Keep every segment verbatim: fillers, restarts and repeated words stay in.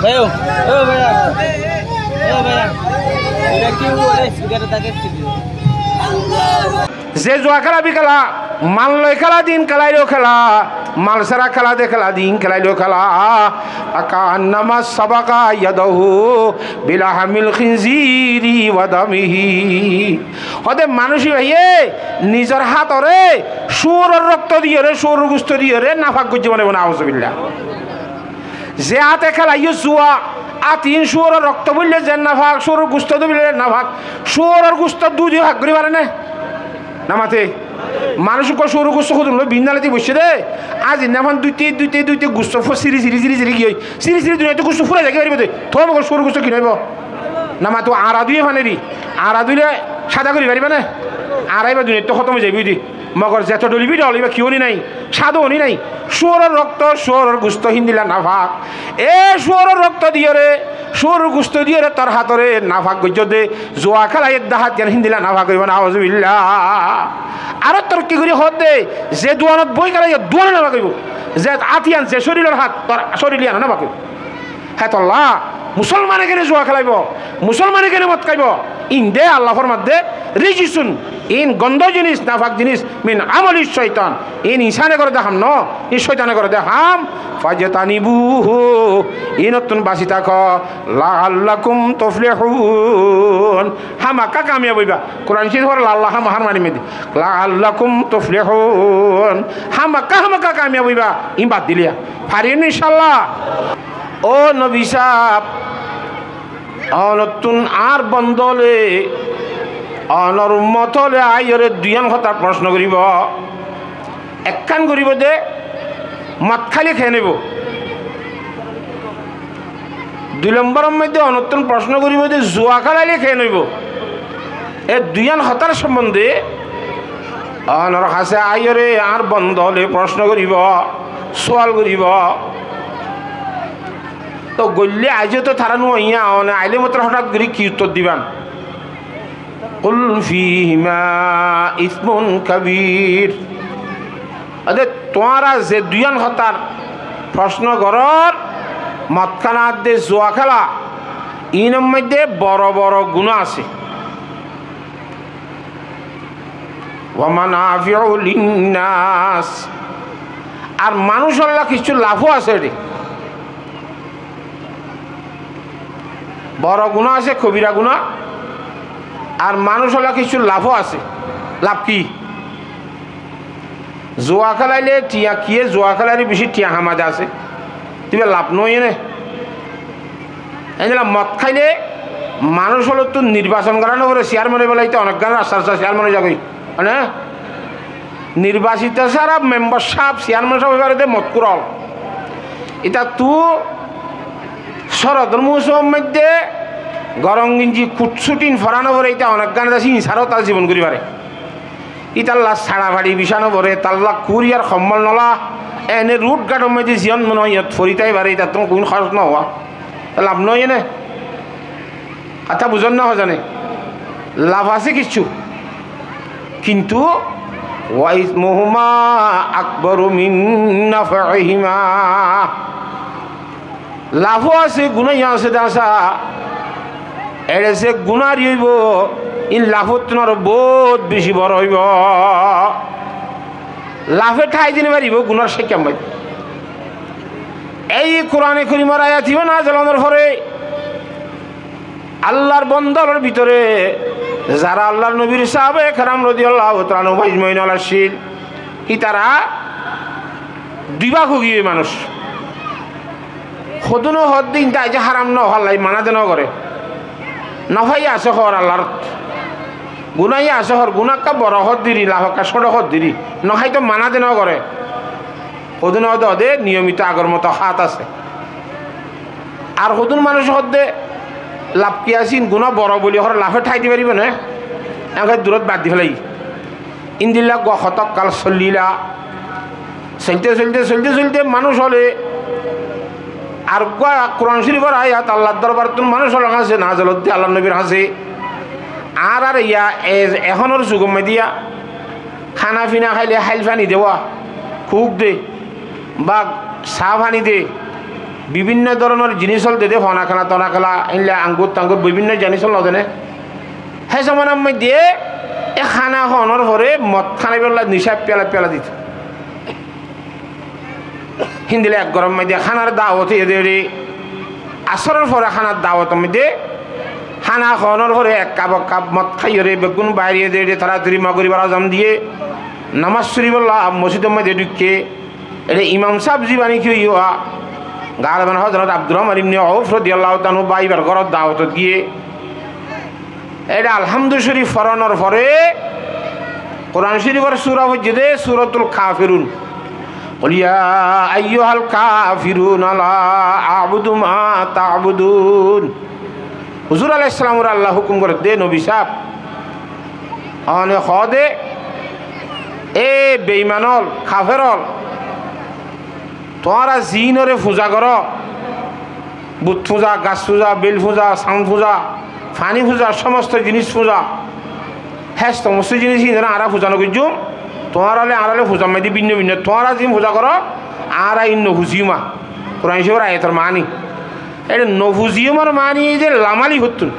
Báiyo, ó báiya, ó báiya, ira ki óre speaker e táke? Ze zuwa kéla bikela, mal loi kéla, din kélaileo kéla, mal sára kéla de kéla, din kélaileo kéla, فكأنما سبق يده بلحم الخنزير ودمه. Hóde manúic íbaye nizor hátoré cúoror rokto diyóre, cúoror gusto diyóre nafak goijjé mone mone, nauzubillah. Ze áte kélaiyó zuwa, át iín cúoror rokto bóille ze nafak, cúoror gusto de bóille nafak, cúoror gusto dui dui fak gorí fare né? Namate. Manúic uggúa cúoror gusto hodún loi binnalati boiccé dé. Azi nafan duite, duite, duite gusto fú-, siri, siri, siri, siri giyói. Siri, siri duniyaittú gusto fúrai zai faribo dé. Tói mogor cúoror gusto ki no óibo? Namate añra duiye faneri. Añra duile sáda gorí fariba né? Añra íba duniyaittú hótom ói zaibói dé. Mogor zeto dholibi dhol, íba kiyó ni nái, sádo ni nái. Cúoror rokto, cúoror gusto híndilla nafak. E cúoror rokto diyóre, cúoror gusto diyóre tor hátoré nafak goijjó dé, zuwa kéla edde hát yián híndilla nafak óibo, nauzubillah. Aró torokki gorí hoódde, ze duwanot boói kélaiyó duwano nafak óibo. Ze át yián, ze córilor hát, tor córil yián nafak óibo. Hétolla musolmane kene zuwa kélaibo, musolmane kene mot háibo, inde Allah formadde, رجس, iín gondo jinis, nafak jinis, من عمل الشيطان, iín insane goré dé ham no, iín cóitane goré dé ham, فاجتنبوه, iínottún basi táko, لعلكم تفلحون, hámakká kamiyab óiba. Kuran Córif or lalla háma-, hámar mani medi, لعلكم تفلحون, hámakká, hámakká kamiyab óiba, iín bad dile. Farim incállah. Ó nobi sáb, onottún añár bonda ókkole, onor ummot ókkole aiyóre duiyán hotár procno goríbo. Ekkán goríbo dé, mot háile keén óibo? Dui lombóror moidde onottún procno goríbo dé, zuwa kélaile keén óibo? E duiyán hotár sombonde onor hásé aiyóre añár bonda ókkole procno goríbo, suwal goríbo. Tóu goille aijjó tóu tará nuaiyé, one aile mottor hotát gorí ki uttor diban? قل فيهما إثم كبير. Ade tuáñra ze duiyán hotár procno gorór, mot hána de zuwa kéla, iínor moidde boro boro guná asé. ومنافع للناس. Ar manúicolla kissú lafó asé de. Boro guná asé, kobira guná, ar manúicolla kissú lafó asé. Laf ki? Zuwa kélaile thiañ, kiyé zuwa kélaire bicí thiañ hámade asé? Tiba laf no óiye né? Endilla mot háile manúicollottu nirbacon gorá no foré, ciyarmen ói félaiye, onekkán rasta rasta ciyarmen ói zagói. Mane, nirbacito sára membar sáb, ciyarmen sáb ói fare dé mot kúrol. Ítattu córodor mousumor moidde gorom ginji kut sutin fora no foré, íta onekkán asé, insaró tar zibon gorí fare. Ítalla saça façi bicá no foré, talla kuri ar kommol nola, ene rut gátor moidde ziyán mone hoó iyót fori tái fare, ítattú kuin hóróc no hoó. Laf no óiye né? Hotá buzón né hozane? Laf asé kissú, kintu وإثمهما أكبر من نفعهما. Lafó asé, guná yó asé de asá. Eçe ze guná ari óibo, iín lafóttun aró boóut bicí boro óibo. Lafé tháñi di no faribó gunár cékka maze. Ei Kurane Korimor ayat ibá nazil ónor fore Allar bonda ókkolor bútore zará Allar nobir sahabaye keram rodiyallahu taala anhum ajmain accíl, ítara dui bák ói giyé manúic. Hodúne hoódde ínta aijja háram no, Alla mana de no goré. No faiye asé hoór Allar. Guná ye asé hoór, guná ekká boro hoódde ri, laf ekká cóto hoódde ri. No háito mana de no goré. Hodúne hoódde hoódde niyomito agor moto hát asé. Ar hodún manúic hoódde laf ki asé, guná boro buli hoór lafé tháñi di faribó né? Enggán durót bad di félaiye. Endilla uggúa hotókkal sollila. Soilte, soilte, soilte, soilte manúic ókkole ar uggúa Kuran Córifor ayat Allar dorbarottún manúic ókkolor hañsé nazil ódde, Allar nobir hañsé. Añárar ar iya e-, ehónor zugor maze iya hána fina háile háil faní de, wa kuk de, ba saá faní de, bibinno dóronor jinis ól de de, fona kela, tona kela, éilla angur tangur bibinno jinis ól no de né. Hé zomanar moidde e hána hoónor fore mot hánaibólla nicá piyala piyala dito. Híndilla ek góror moidde hánar dawot óiye de re, asóror fore hánar dawotor moidde hána hoónor fore ek kap ek kap mot háiyoré beggún bairiyé de re, taratari mogoribar azan diyé, nomás foribólla mosjidor moidde dhuikke. Ere imam sáb zibá niki óiye, galiban Hozorot Abdurrahman ibne Auf rodiyallahu taala anhu bá ibar górot dawotot giyé. Ere Alhamdu Corif foronor fore Kuran Corifor sura foijjé de, Suratul Kafirun. "Qul ya ayyuhal kafiruna la a'budu ma ta'budun." Huzur aláihis salamoré Allah hukum goré de, nobi sáb, one hoó de, e beiman ól, kafer ól, tuáñra ziínoré fuza goró, but fuza, gas fuza, beil fuza, san fuza, faní fuza, somosto jinis fuza, hé somosto jinis íinoré añára fuza no goijjúm, tuáñra loi añára loi fuzar moidde binno binno, tuáñra ziín fuza goró, añára íin no fuziyum. Kuran Corifor ayator maáni. Ere no fuziyumor maáni de lamalif ottún.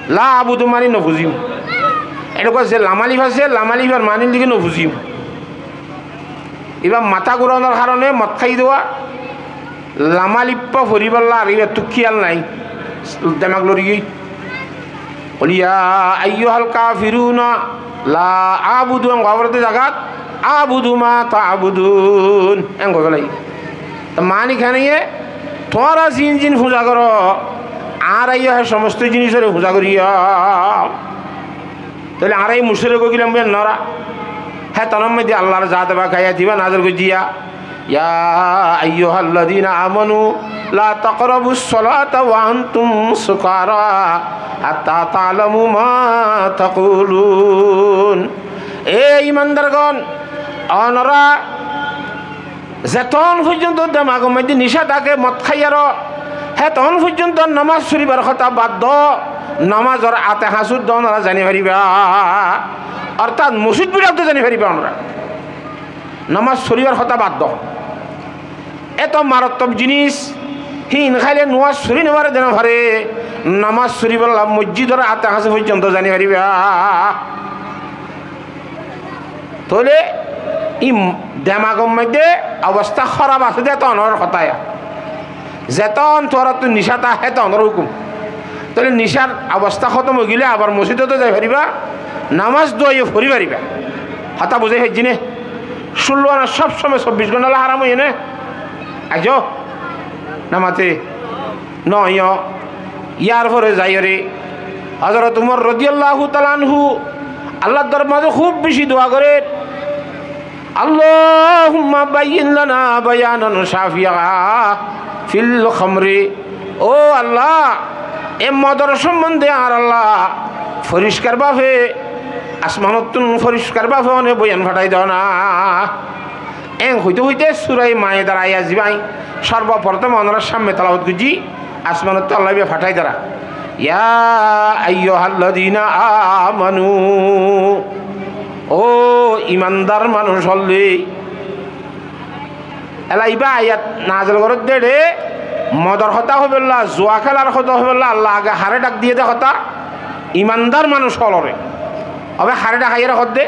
La a'budu maáni no fuziyum. Ere koi ze lamalif asé, lamalifor maáni liki no fuziyum. Ibá matá guranor harone mot hái de, lamalif bá foribólla ar ibáttu kiyal nai, demak lori giyói. "Qul ya ayyuhal kafiruna la a'budu", en hoór de zagat, "a'budu ma ta'budun", en hoi félaiye. Te maáni kene ye, tuáñra ziín ziín fuza goró, añára yó hé somosto jinisoré fuza goríyum. Tóile añára e mucrik ói gilam buli nora. Hétanor moidde Allar zate pake ayat ibá nazil goijjé, ya ayyuhalladina amanu la taqrabus salata wa antum sukara hatta ta'lamu ma taqulun. E imandargón, onora zeton foijjonto demagor moidde nicá táke mot háiyaró, héton foijjonto nomás foribar hotá bad do, nomásor ate hañsut do onora zai no faribá. Ortát mosjid bútottu zai no faribá onora. Nomás foribar hotá bad do. Eto marattok jinis, híin háile nomás fori no fare de no fare, nomás foribólla mosjidor ate hañsut foijjonto zai no faribá. Tóile e demagor moidde obosta hóraf asé de, hétonor hotá ya. Zeton tuáñrattu nicá táke hétonor hukum. Tóile nicár obosta hótom ói gile abar mosjidot zai faribá, nomás duwa yó fori faribá. Hotá buzí faijjó né? Cullo ana sob somoi sobbic gónta haram óiye né? Aijjó namate no yó. Yar fore zaiyóre Hozorot Umar rodiyallahu taala anhu Allar dorbar mazé kúb beci dua gorer, "Allahumma bayyin lana bayanan shafiyan fil khamri." Ó Allah, e modor sombonde añár Allah, foriskar bafe, asmanottún foriskar bafe one boyan fathai do na. En hoite hoite sura Maidar ayat zibá sorboprotom onorar sámme telawot goijjí, asmanottú Allah ibá fathai dara, "Ya ayyuhalladina amanu", ó imandar manúc ókkol. Ela ibá ayat nazil gorer de re, modor hotá hoibolla, zuwa kélar hotá hoibolla Allah age haré dhak diye de hotá? Imandar manúc ókkolore. Abe haré dhak aiyére hoó de?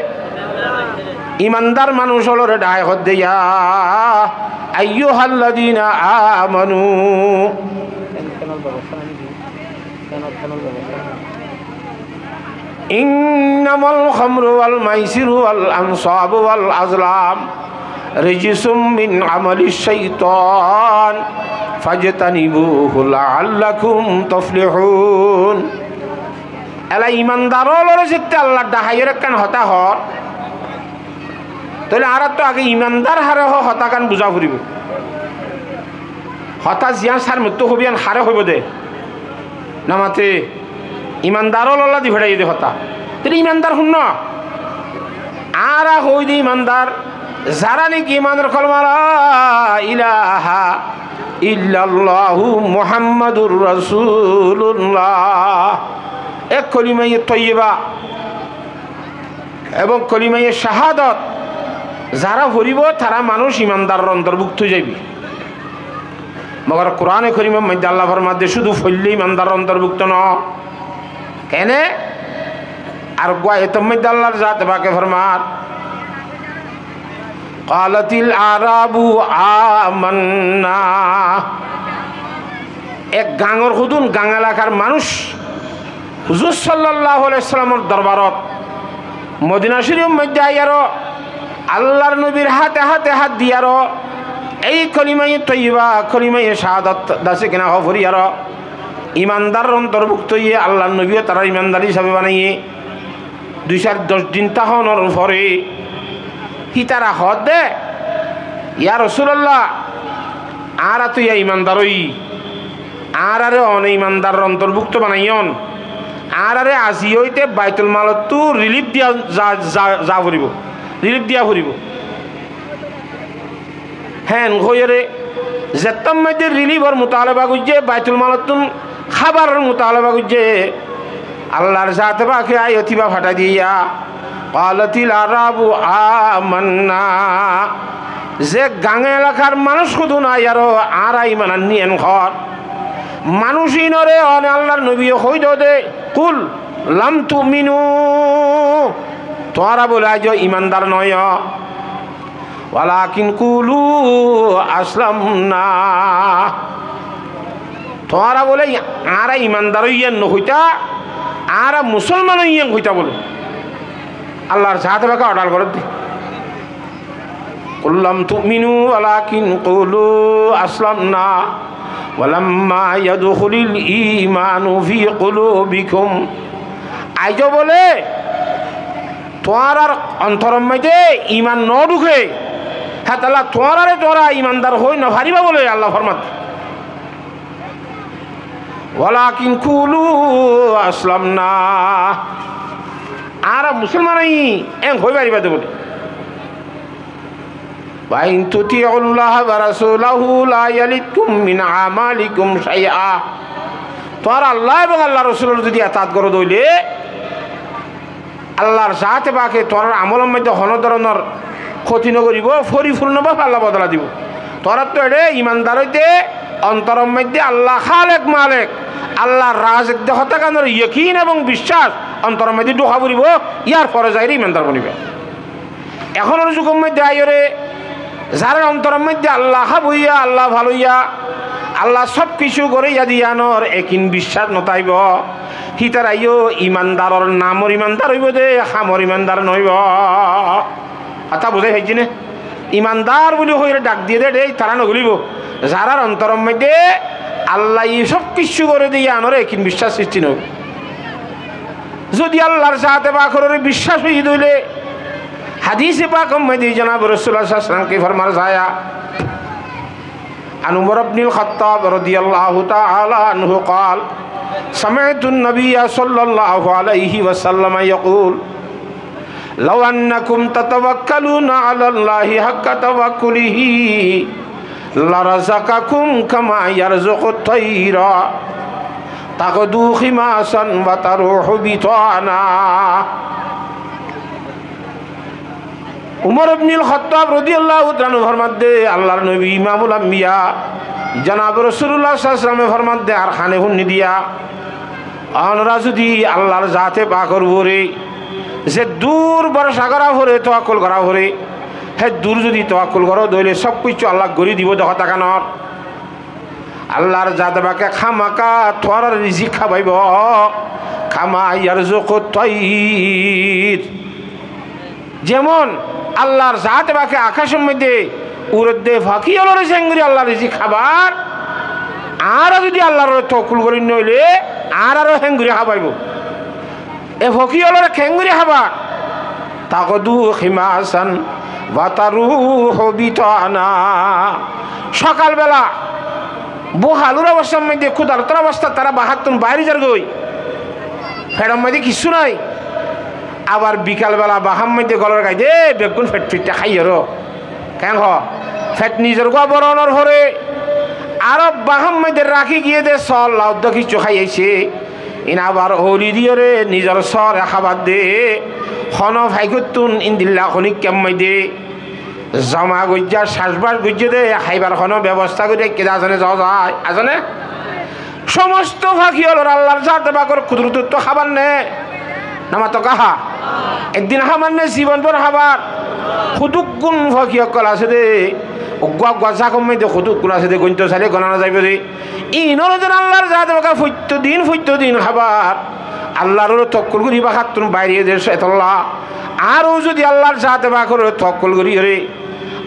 Imandar manúc ókkolore dhak hoó de, "Ya ayyuhalladina amanu." Innamal khamru wal maisiru wal ansabu wal azlam rijsum min amali shaitan fajtanibuhu la'allakum tuflihun. Ela imandar ókkolore zitte Allah dhak aiyére ekkán hotá hoór, tóile añárattú age imandar haré hoó hotá gán buzá foribó. Hotá ziyán sármottú hoibo yían haré hoibo de. Namate imandar ókkolor lá di feçaiye de hotá. Tóile imandar honnúa? Añára hoói de imandar zará niki imanor kolima la ilaha illallahu Muhammadur Rasulullah, e kolimaye toiyiba ebong kolimaye cahadot zará foribó, tará manúc imandaror ontorbhukto ói zaibo. Mogor Kurane Korimor moiddé Allah formadde cúdu foille imandar ontorbukto no. Kene? Ar uggwá ayetor moiddé Allar zate pake formar, "Qalatil a'rabu amanna." Ek gangor hudun, gang elakar manúc Huzur sallallahu alaihi wasallamor dorbarot Modina Corifor moiddé aiyaró Allar nobir háte háte hát diyaró ei kolimaye toiba, kolimaye cahadot dase kena hó foriyaró imandar ontorbukto óiye, Allar nobiye tarare imandar hísabe banaiye. Dui sair doc din tákonor fore hítara hoódde, "Ya Rosulullah, añára toiya imandar óiyi, añárare one imandar ontorbukto banaiyon, añárare azi óite Baitul Malottú rilif diya za, za, za foribó, rilif diya foribó." Héen hoiyóre zettót moiddé rilifór mutalaba goijjé, Baitul Malottún hábaror mutalaba goijjé, Allar zate pake ayot íba fathai diyé, "Qalatil a'rabu amanna." Ze gang elakar manúc hudun aiyaró añára iman anní en hoór, manúc inore one Allar nobiye hoi dode, "Qul lam tu'minu." Tuáñra bóle aijjó imandar noó. "Walakin qulu aslamna." Tuáñra bóle añára imandar óiyi en nohoitá, añára musolman óiyi en hoitá bóle. Allar zate pake ordar gorédde, "Qul lam tu'minu walakin qulu aslamna walamma yadkhulil imanu fi qulubikum." Aijjó bóle tuáñrar ontoror moiddé iman no dhuke, hétolla tuáñrare tuáñra imandar hoi no faribá bóle Allah formadde. "Walakin qulu aslamna." Añára musolman óiyi en hoi faribá de bóle. "Wa in tuti'ullaha wa rasulahu la yalitkum min a'malikum shay'a." Tuáñra Allah ebong Allar Rosulor zodi etaat goró de óile, Allar zate pake tuáñrar amolor moiddé honó doronor hóti no goribó, forifurno bábe Allah bodola dibó. Tuáñrattú eçé imandar óite ontoror moiddé Allah Khalik Malik, Allah Razik de hotáganor yakin ebong biccác ontoror moiddé dhuka foribó, yar fore zaire imandar bonibá. Ehónor zugor moiddé aiyóre zarar ontoror moiddé Allah háboiya, Allah faloiya, Allah sob kissú goréya de yíanor ekin biccác no táibo, hítara yó imandaror namor imandar óibo de, hamor imandar no óibo. Hotá buzái faijjó né? Imandar buli hoiyóre dhak diyé de, eçé tará no gulibó. Zarar ontoror moiddé Allaye sob kissú goré de yíanor ekin biccác sristi no óibo. Zodi Allar zate pakoré biccác óiye de óile, hadise pakor moiddé jonabe Rosulullah sallallahu alaihi wasallam ki formar zaya, عن عمر بن الخطاب رضي الله تعالى عنه قال: سمعت النبي صلى الله عليه وسلم يقول: لو أنكم تتوكلون على الله حق توكله لرزقكم كما يرزق الطير تغدو خماصا وتروح بطانا. Umar ibnul Khattab rodiyallahu ta'ala anhu formadde, Allar nobi Imamul Ambiya, jonabe Rosulullah sallallahu alaihi wasallame formadde, ar hane fúnni diya, onora zodi Allar zate pakor uore ze dur borosa gora fore, tawakkul gora fore, he dur zodi tawakkul goro de óile sob kissú Allah gorí dibo de hotá kanor. Allar zate pake hámaka tuáñrare rizik hábaibo, كما يرزق الطير. Zemon Allar zate pake akacor moiddé uredde faki ólore zeñgori Allar rizik hábar, añára zodi Allar uore tawakkul gorí de óile añárareo héñgori hábaibo. E faki ólore keñgori hábar? تغدو خماصا وتروح بطانا. Sokal bela búk halur obostar moiddé, kúdaltor obostat tará baháttun baári zargoi, feçor moiddé kissú nai. Abar bikal bela bahámor moiddé golor gaide beggún fet fitta háiyeró. Keén hoó? Fet nizor gúa boronor fore aró bahámor moiddé rakí giyé de sóolla uddá kissú hái aisé. Iín abar óli diyóre nizor sóore hábar de. Honó faikóttun indilla honíkkar moiddé Zoma goijjé, cacbac goijjé de, háibar honó bebosta gorí raikké de asé né, zaa zai, asé né? Somosto faki ólor Allar zate fakor kudurottú hábar né, no mato ká? Eddin hábar né, zibon bór hábar. Hodúkkun faki ókkol asé de, uggúa uggúa zakor maze hodúkkun asé de, gointo sailé gona no zaibó de. Inor zon Allar zate fake foittó din, foittó din hábar. Allar uore towokkol gorí ibá háttun bairé de, etolla. Añára zodi Allar zate fakor uore towokkol goríyore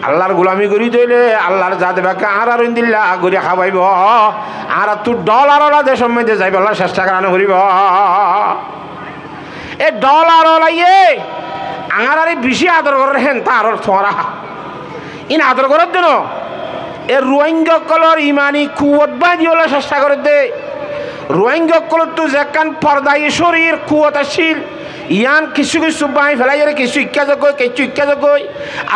Allar gulami gorí táile, Allar zate fake añárare endilla gorí hábaibó. Añárattú dholar ola decor maze zaibolla cesta gorá no foribó. E dholar olaye añárare beci ador gorer, héen taror tuáñra. Ín ador gorer de no. E Ruáingga ókkolor imani kuwot báñgi dibálla cesta gorer de. Ruáingga ókkolottu zekkán fordaye corir kuwot accíl, yián kissú kissú báñgi felaiyóre kissú ikká zagói, kissú ikká zagói.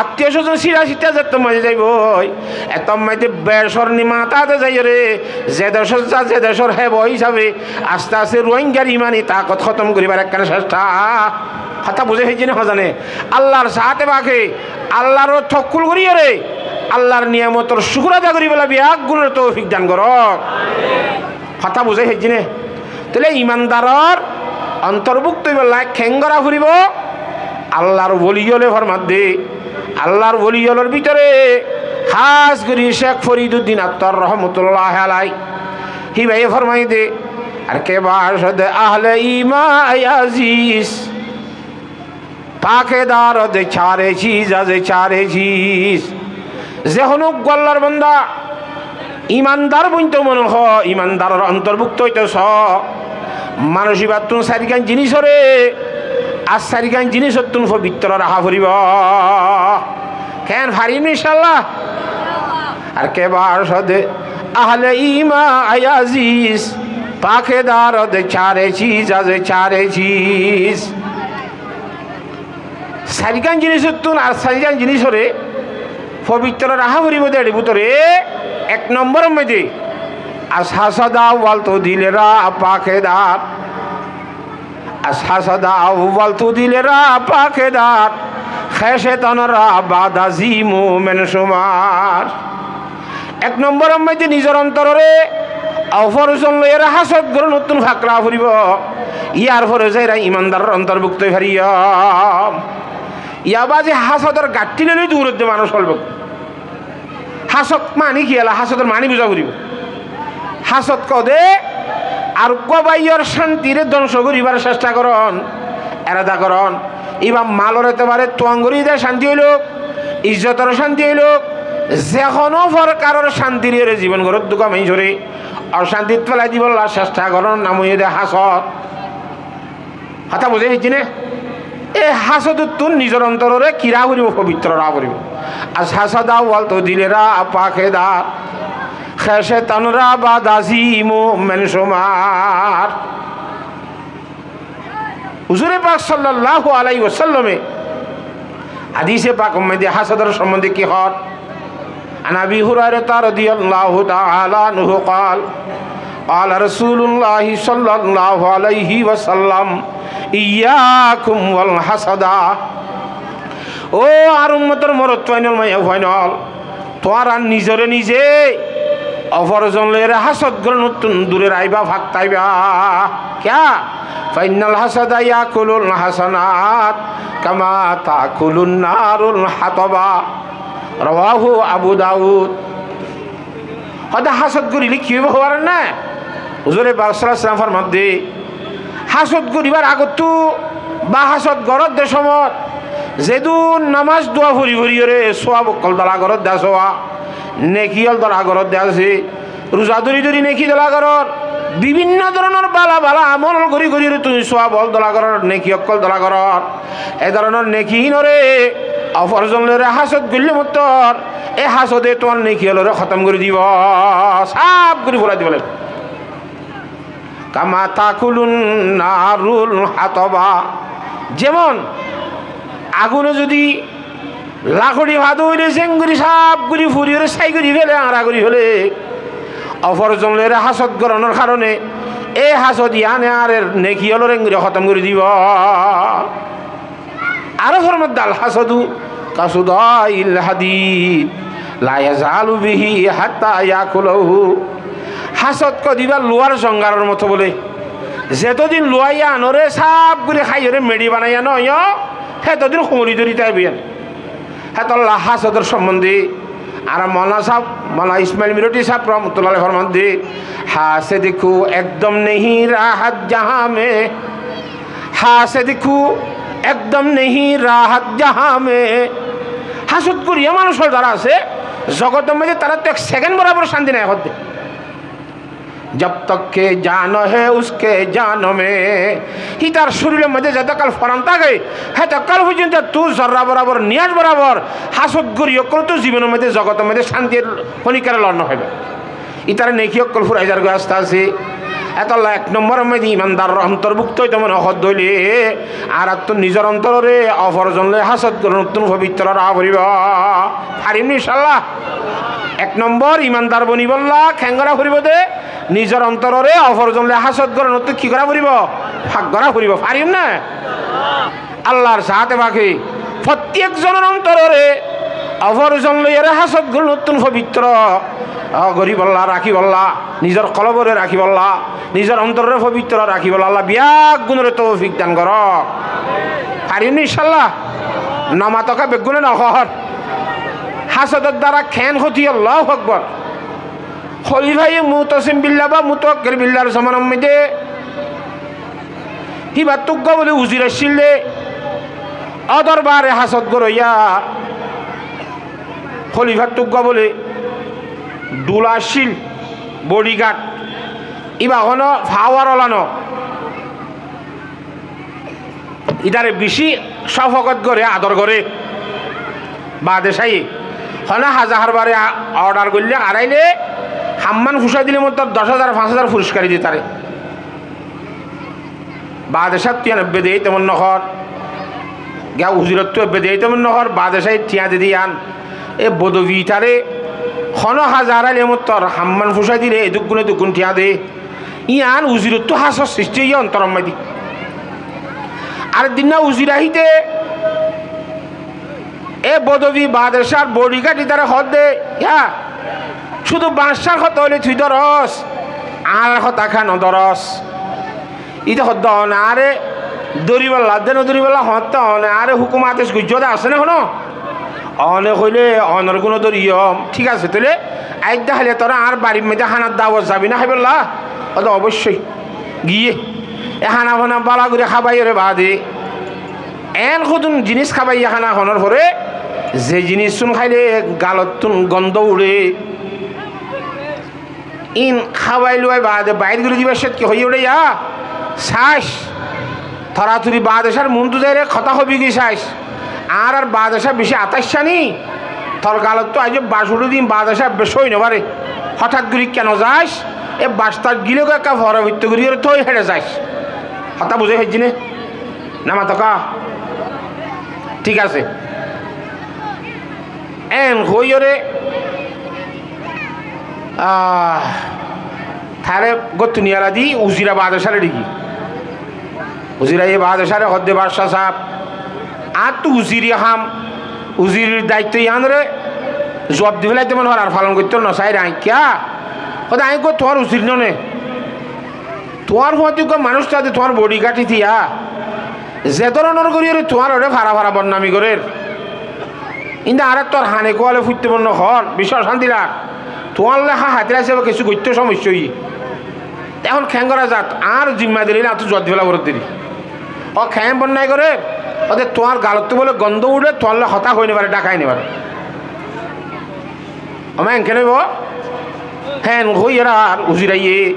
Attiyo sózon sira sita zettót maze zaibói, ettót maze becor nimata de zaiyóre, ze decót za, ze decór hébo hísabe aste aste Ruáinggar imani takot hótom goríbar ekkán cesta. Hotá buzá foijjé né hozane? Allar zate fake, Allar uore towokkol goríyore, Allar niyamotor cúkur ada goríbolla beggúnore toufik dan gorók. Hotá buzá foijjé né? Tóile imandaror ontorbúkto óibolla keén gorá foribó? Allar woli ókkole formadde, Allar woli ólor bútore hás gorí Cék Foriduddin Attar rohmotulláhi alai, híbaye formaiyé de, ar ke bacót ahle iman aziz, pake darot çare ciz asé, çare ciz. Ze honó uggwá Allar banda imandar bointo mone hoó, imandaror ontorbúkto óito soó, manúic íbattún sairgán jinísoré ar sairgán jinísottún fobitro raká foribó. Keén farim né, incálla? Ar ke bacót ahle iman aziz, pake darot çare ciz asé, çare ciz. Sairgán jinísottún ar sairgán jinísoré fobitro raká foribó de, eçe bútore ek nombor maze az hasad awwal tu dil ra pake dar, az hasad awwal tu dil ra pake dar, khe shetan ra baad azi mumen cumar. Ek nombor maze nizor ontororé ofor zon loiyóre hásot gorónottún fak raká foribó. Yar fore zaiyóre imandaror ontorbúkto ói fariyó. Yá bade hásodor gaththí loi loi duródde manúic ókkol. Hásot mani kiyólla, hásodor mani buzá foribó. Hásot hoó de ar uggwá báiyor cántiré dóngco goríbar cesta gorón, erada gorón. Íba malor etebare tuañ gorí de cánti óilok, izzotor cánti óilok, ze honó forkaror cánti loiyóre zibon goródduga maincóre ocántit félai dibálla cesta gorónor nam óiye de hásot. Hotá buzá foijjé né? E hásodottún nizor ontororé ki raká foribó? Fobitro raká foribó. Az hasad awwal tu dil ra pake dar, khe shetan ra baad azi mumen cumar. Huzure pak sallallahu alaihi wasallame hadise pak maze hásodor sombonde ki hoón? An Abi Hurairata radiyallahu ta'ala anhu qal, qala Rasulullah sallallahu alaihi wasallam, iyyakum wal hasada. Ó añár ummotor morot fuain ókkol, maiya fuain ókkol, tuáñra nizoré nize ofor zon loiyóre hásot gorónottún dure raibá, fak táiba. Kiyá? Fa innal hasada yakulul hasanat kama takulun narul hataba. Rawahu Abu Dawud. Hoó de hásot goríle ki óibo hoó faron né? Huzure pak sallallahu alaihi wasallam formadde, hásot goríbar agottú ba hásot goródde somot zedún nomaz dua fori foriyóre suwab ókkol dola goródde asé, neki ókkol dola goródde asé, ruza dóri dóri neki dola gorór, bibinno dóronor bála bála amol gorí gorí tuñí suwab ókkol dola gorór, neki ókkol dola gorór. E dóronor neki hínoré ofor zon loiyóre hásot goillé mottor e hásode tuáñr neki ókkoloré hótom gorí dibó, sáf gorí fúrai dibó. Kama takulun narul hataba. Zemon agune zodi lakóri fado óile zeéngorí sáf gorí furiyóre sái gorí féle, añra gorí féle, ofor zon loiyóre hásot gorónor karone e hásot yiáne añárar neki ókkoloré eéngorí hótom gorí dibó. Aró formadde al hasadu كصداع الحديد لا يزال به حتى يأكله. Hásod hoó de ibá luwár zongaror moto bóle. Zetodin luwá iánoré sáf gorí háiyoré meçi banaiya no óiyo, hétodin humori dóri táibo ián. Hétolla hásodor sombonde añára Moulana sáb, Moulana Ismail Miroti sáb rahmatullah alaih formande, حاسد کو ایک دم نہیں راحت جہاں میں، حاسد کو ایک دم نہیں راحت جہاں میں. Hásod goriya manúc zara asé, zogotor maze taráttu ek sekend borabor cánti nai hoó de. جب تک کہ جان ہے اس کے جان میں. Ítar córilor maze zetokal foran táke, hétokal foijjonto tui zorra borabor, niyas borabor hásod gori ókkol tui zibonor maze, zogotor maze cántir honikkáre lor no faiba. Ítare neki ókkol furai zargoi aste aste. Hétolla ek nombor maze imandar ontorbukto óito mone hoó de óile, añárattú nizor ontororé oforzon loi hásod gorónottún fobitro raká foribo. Farim ni incállah? Ek nombor imandar bonibolla keén gorá foribo de? Nizor ontororé oforzon loi hásod gorónottú ki gorá foribo? Fak gorá foribo. Farim né? Allar zaate pake fottí ekzonor ontororé oforzon loiyóre hásod gorónottún fobitro, ah, goríbolla, rakíbolla, nizor kolbore rakíbolla, nizor ontororé fobitro rakíbolla Allah beggúnoré toufik dan gorouk. Farim ni incállah? No matóka beggúne no hoór. Hásodor duara keén hóti, Allahu Akbar. Holifaye Mutasim Billah ba Mutawakkil Billar zomanar maze híbattú uggwá bóle uzir accíl de, ó dorbare hásod goróiya. Holifattú uggwá bóle dhula accíl, bodigard. Íba honó fawar ola no. Ítare bicí cófogot goré, ador goré badecaye. Honó haza harbare a-, ordar goille, aráile hammán fusái dile mottor doc házar, fañs házar furiskari di taré. Badecáttu ián ebbe de temon no hoór. Giya uzirottú ebbe de temon no hoór, badecaye tiañ de de ián. E bodobi ítare honó haza aráile mottor hammán fusái dile edúkkun edúkkun tiañ de. Ián uzirottú hásor sisti óiye ontoror maze. Ar dinna uzir aiyé de, e bodobi badecár bodigard ítare hoó de, ya, cúdu baccár hotá óile tui dóros, añárar hotá kiyá no dóros? Íte hoó de, one añáre dóribolla de no dóribolla hoóñtte one añáre húkum adec goijjó de asé né honó? One hoilé onor gún dóriyo, thík asé, tóile aijja háile toré añár barir maze hánar dawot zabi né háibolla? Hoó de oboiccói. Giyé e hána fana bála gorí hábaiyóre baade, eén hodún jinis hábaiye hána honór fore, ze jinisún háile galottún gondó uçé, ín hábai luwai baade bair gorí dibar cót ki hoiyé uçé ya? Saic. Toratori badecár muúntu zaiyóre hotá hobi goi saic. Añárar badecá bicí ataicca ni, tor galottú aijjó bac uçé de, badecá ebbe sói no fare. Hotát gorí kiyá no zaic, e bac tac gilé goi ekká fora foittó gorí ore tói héçe zaic. Hotá buzí faijjí né? No matóka? Thík asé. Eén hoiyóre, ah, taré góttu niyala di uzira badecáre dhiki. Uziraye badecáre hoó de, baccá saáb, añáttu uziri ham, uzirir daitto iánore zuab di félaito mone hoór, ar falon goittóu no sair añí. Kiyá? Hoó de, añí eggúa tuáñr uzir no né? Tuáñr fúañti eggúa manúic táke de tuáñr bodigard tiya. Ze dóronor goríyore tuáñrore fara fara bodnami gorér, índe añárattu ar hane kuwale fúitte mone no hoór, bicí ocánti lar. Tuáñlla há hatir asé ba kessú goittóu cómoiccá óiye. Ehón keén gorá zat? Añár zimmadari óile añáttu zuab di féla foredde. Ó keén bonnai gorér? Ó de tuáñr galottú bóle gondó uçé, tuáñlla hotá hoi no fare, dhakái no fare. Ó ma enkén óibo? Héen hoiyóre ar uziraye,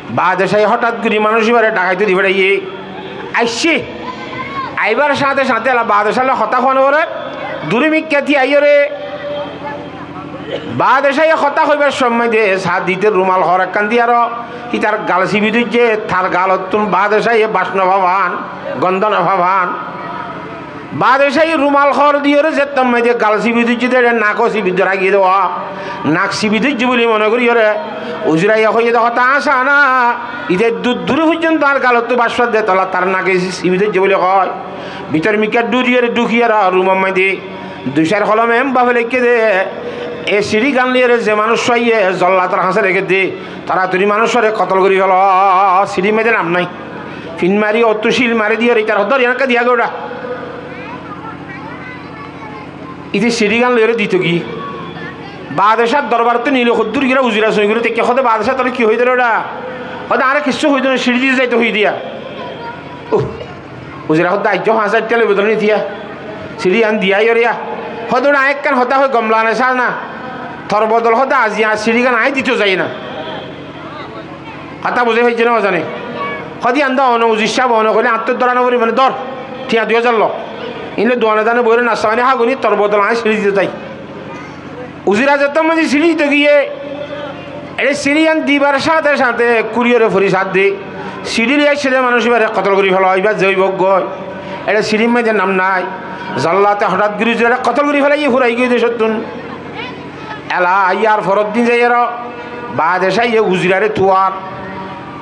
badecáye hotát gorí manúic ibáre dhakaitó di féçaiye. Aiccé. Aibár cáñte cáñte ela badecálla hotá hoó no fore, duri mikká tiyaiyóre. Badecáye hotá hoibár somoi de saá dite rumal hoór ekkán diyaró, hítar gal sibi dóijje, tar galottún badecáye bac no fabán, gondó no fabán. Badecáye rumal hoór diyóre zettót maze gal sibi dóijje de, nak ó sibi dóra giyé de, nak sibi dóijje buli mone goríyore uziraye hoiyé de hotá asá na, ite dut duri foijjonto añár galottú bac fadde, tolla tar nake sibi dóijje buli hoói. Bútor mikká dhuriyóre dhukiyóre rumor maze Dui sair kolome em bafe leikké de, e siçí gán loiyóre ze manúic aiyé zollator hañsé leikké de, toratori manúicoré kotol gorí felo, siçír maze nam nái. Fin mari, ottú cíl mari diyóre, itar hoddé yánakka diya gé uçá. Ite siçí gán loiyóre dito ki? Badecár dorbarottu nile hoddúr gira uzira soi gorí tekké, hoó de, "Badecá, tore ki hoiyé dé uçá?" Hoó de, "Añáre kissú hoiyé dé no, siçí dito zaito hoiyé diya." Uh, uzira hoó de, "Aijjó fañs añçátta loi bodol nitiya." Siçí gán diya óiyore ya. Hoó de, "Uçá, aññí ekkán hotá hoi gom lage né, sá na. Tor bodol hoó de aijja siçí gán aññí dito zai na." Hotá buzí faijjó né no zane? Hoó de, "Yían de one uzir sáb, one hoilé añáttu dóra no foribó né, dór, thiañ dui házar lo. Iín loi duane dane boiyóre nasta faní há gorí, tor bodol aññí siçí dito zai." Uzira zettót maze siçí dito giyé, eçé siçí gán dibar sáñte sáñte kuriyore fori sádde, siçí loi aiccé dé manúic ibáre kotol gorí felo, ibá ze óibo goi. Eçé siçír maze nam nái. Zollate hotát gorí uzirare kotol gorí felaiyé, furai giyói decóttun. Ela yar foror din zaiyóre badecá ye uzirare tuar.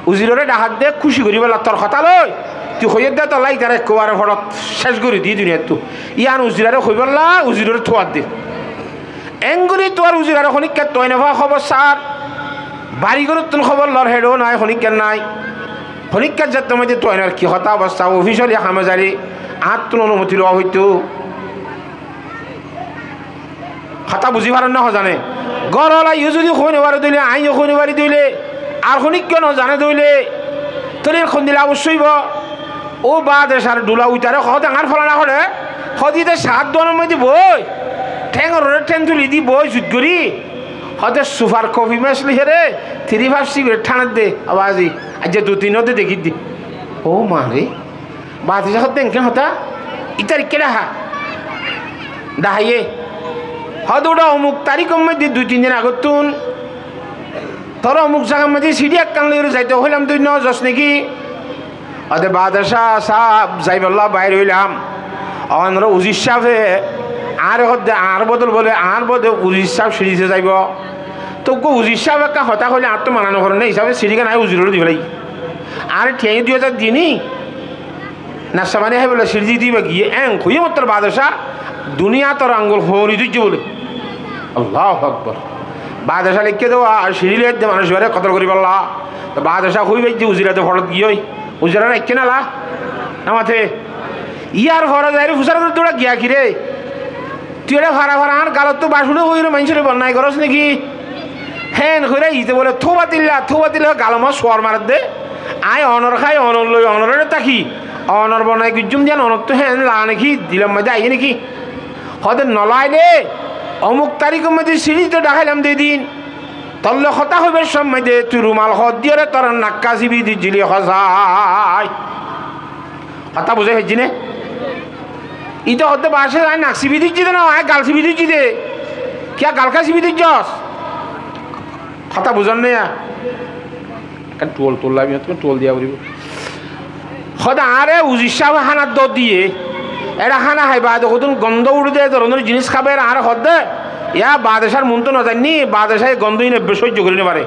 Uzirare dhahádde kúci goríbolla, tor hotá loi. Tui hoiyé dé tolla itare ekkebare forot céc gorí di duniyattu. Yían uzirare hoibolla, uzirare tuar de. Engorí tuar, uzirare honíkka tuai no fa, hóbor sar. Bari goróttun hóbor lor, héçe nái, honíkka nái. Honíkka zettót maze tuai no far, ki hotá, obosta, ofisoli hame zaile añáttu onumoti lowa foittó. Hotá buzí faron né no zane? Górolaiyó zodi hoi no fare dóile, aññíyo hoi no fari dóile, ar honíkka no zane dóile, tóile hondilla obosta óibo. Ó badecár dhula uitare hoó de, "Añár folana hoçé?" Hoó de, "Ite saár duanor maze boi, théngor uore théng tuli di boi, zut gorí." Hoó de, "Sufar kofi mec loiyóre, tiri faf sigaret thaner de, abazi, aijja dui tin ode dekí de." Ó ma re, badecá hoó de, "Enkén hotá? Itar ikká dhahá?" Dhaháiye. Hoó de, "Uçá, omuk tarikor maze dui tin din agottún tore omuk zagar maze siçí ekkán loiyóre zaito hoilam, tui no zos né ki?" Hoó de, "Badecá sáb, zaibolla bair óilam. Onor uzir sábe añáre hoó de, añár bodol bóle, añár bodol uzir sáb siçí dito zaibo." Tóu uggwá uzir sábe ekkán hotá hoilé añáttu mana no foré né, hísabe siçí gán aññí uziroré di félaiyi. Añáre thiañ dui házar diyé né, nasta faní háibolla siçí dito ibá giyé, en hoiyé mottor badecá duniyat or angul hoñri dóijje bóle. Allahu Akbar. Badecá leikké dé, ar siçí loi aiyé dé manúic ibáre kotol goríbolla. Te badecá hoi faijje, uzira de forot giyói. Uzira raikké né lá? No mate. Yar fore zaiyóre fusár gorédde, "Uçá, giya ki re? Tui eçé fara fara añár galottú bac uçé hoiyóre maincóre bodnam gorós né ki?" Héen hoiyóre ite bóle, "Toubatilla, toubatilla," galor maze suor maredde. Aññí onor hái, onor loi, onoré táki, onor bodnam goijjúm de yían onottú héen lage né ki? Dilor maze aiyé né ki? Hoó de, "No laile, omuk tarikor maze siçí dito dhaháilam de din. Tolloi hotá hoibar somot de tui rumal hoódde yóre tor nakka sibi diyíli hosái." Hotá buzí faijjí né? Ite hoó de, "Badecá, aññí nak sibi diyí de no, aññí gal sibi diyí de." Kiyá, gal kiyá sibi diyós? Hotá buzón né yá? Ekkán tuwol tuwol labi, ekkán tuwol diya foribó. Hoó de, "Añáre uzir sábe hána dór diyé, eçé hána hái baade hodún gondó uçé de, e dóronor jinis háibar", añáre hoó de, "Yá badecár muúntu no zai né, badecáye gondó ín ebbe sóijjo gorí no fare."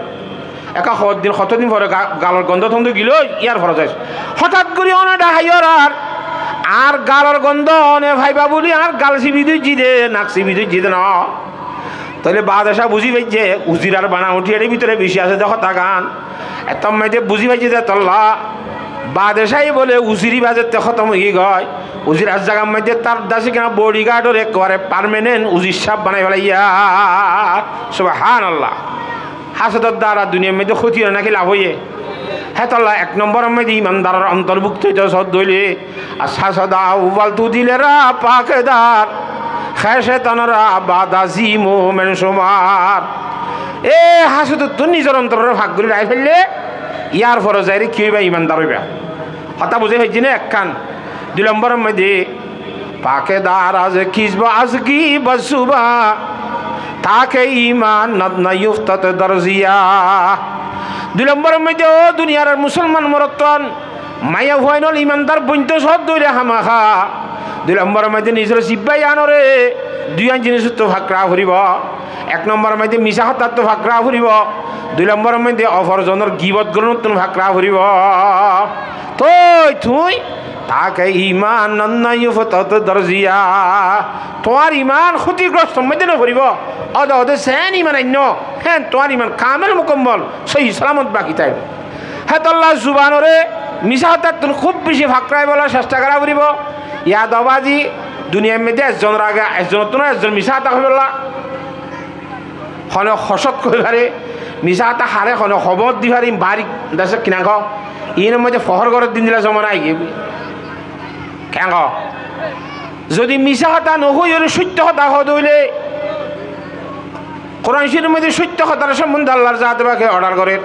Ekká hoddin, hotodin fore ga-, galor gondó tondó gilói, yar fore zai. Hotát gorí one dhaháiyor ar, añár galor gondó one faiba buli añár gal sibi dóijji de, nak sibi dóijji de no. Tóile badecá buzí faijje, uzirar bana uthi eçé bútore beci asé de hotá gán. Ettót maze buzí faijje de tolla badecáye bóle uzir ibá zette hótom ói giyói, uzirar zagar maze tar dase kena bodigardor ekkebare parmanent uzir sáb banai felaiyé. Subhánallah. Hásodor dara duniyar maze hóti óiye náki laf óiye? Hétolla ek nombor or maze imandaror ontorbukto óito sódde óile, "Ar hásod awwal tu dile ra pake dar, hé cóiton ra bad azi mumen cumar." E hásodottú nizor ontororé fak gorí rakí félaiye, yar fore zaiyóre ki óiba? Imandar óiba. Hotá buzí faijjí né ekkán? Dui lombor or maze, "Pake dar az kizb, az gibot zuba, take imanot nayuftat dar ziya." Dui lombor or maze, ó duniyar musolman morotton, maiyafuain ól imandar bointo sódde óile hámaha dui lombor or maze nizor zibba yíanoré duiyan jinisottú fak raká foribó. Ek nombor or maze misá hotáttú fak raká foribó. Dui lombor or maze ofor zonor gibot gorónottún fak raká foribó. Toi tui Taáke iman nonno yuftot dorziya. Tuáñr iman hótigrostor moiddé no foribó. Óde óde sen iman ainno, hen tuáñr iman kamel mukammol, sóhi salamot baki táibo. Hétolla zubanore misá hotáttun kúb beci fakraibólla cesta gorá foribó. Yad óibo azi duniyair moiddé ezzonor age ezzonottún ezzon misá hotá hoibólla. Hone hosót hoi fare, misá hotá hare hone hóbor di fare, barik dece kinan hoó, inor moiddé fohór gorór din dilla zomana aigiyé. Keén hoó? Zodi misá hotá no hoiyóre sóitto hotá hoó de óile, Kuran Córif or moiddé sóitto hotar sombonde Allar zate pake ordar gorér,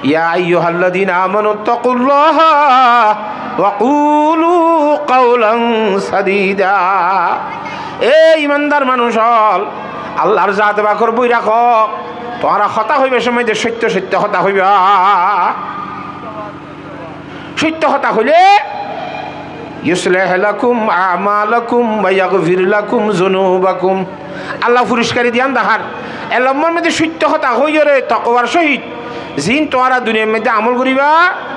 يا أيها الذين آمنوا اتقوا الله وقولوا قولا سديدا. E imandar manúc ól, Allar zate pakor boi rakó, tuáñra hotá hoibar somoi de sóitto sóitto hotá hoibá. Sóitto hotá hoile يصلح لكم أعمالكم ويغفر لكم ذنوبكم. Allah foriskari diyan dahár. E lombor moiddé sóitto hotá hoiyóre tokobar sóhit zin tuáñra duniyair moiddé amol goriba,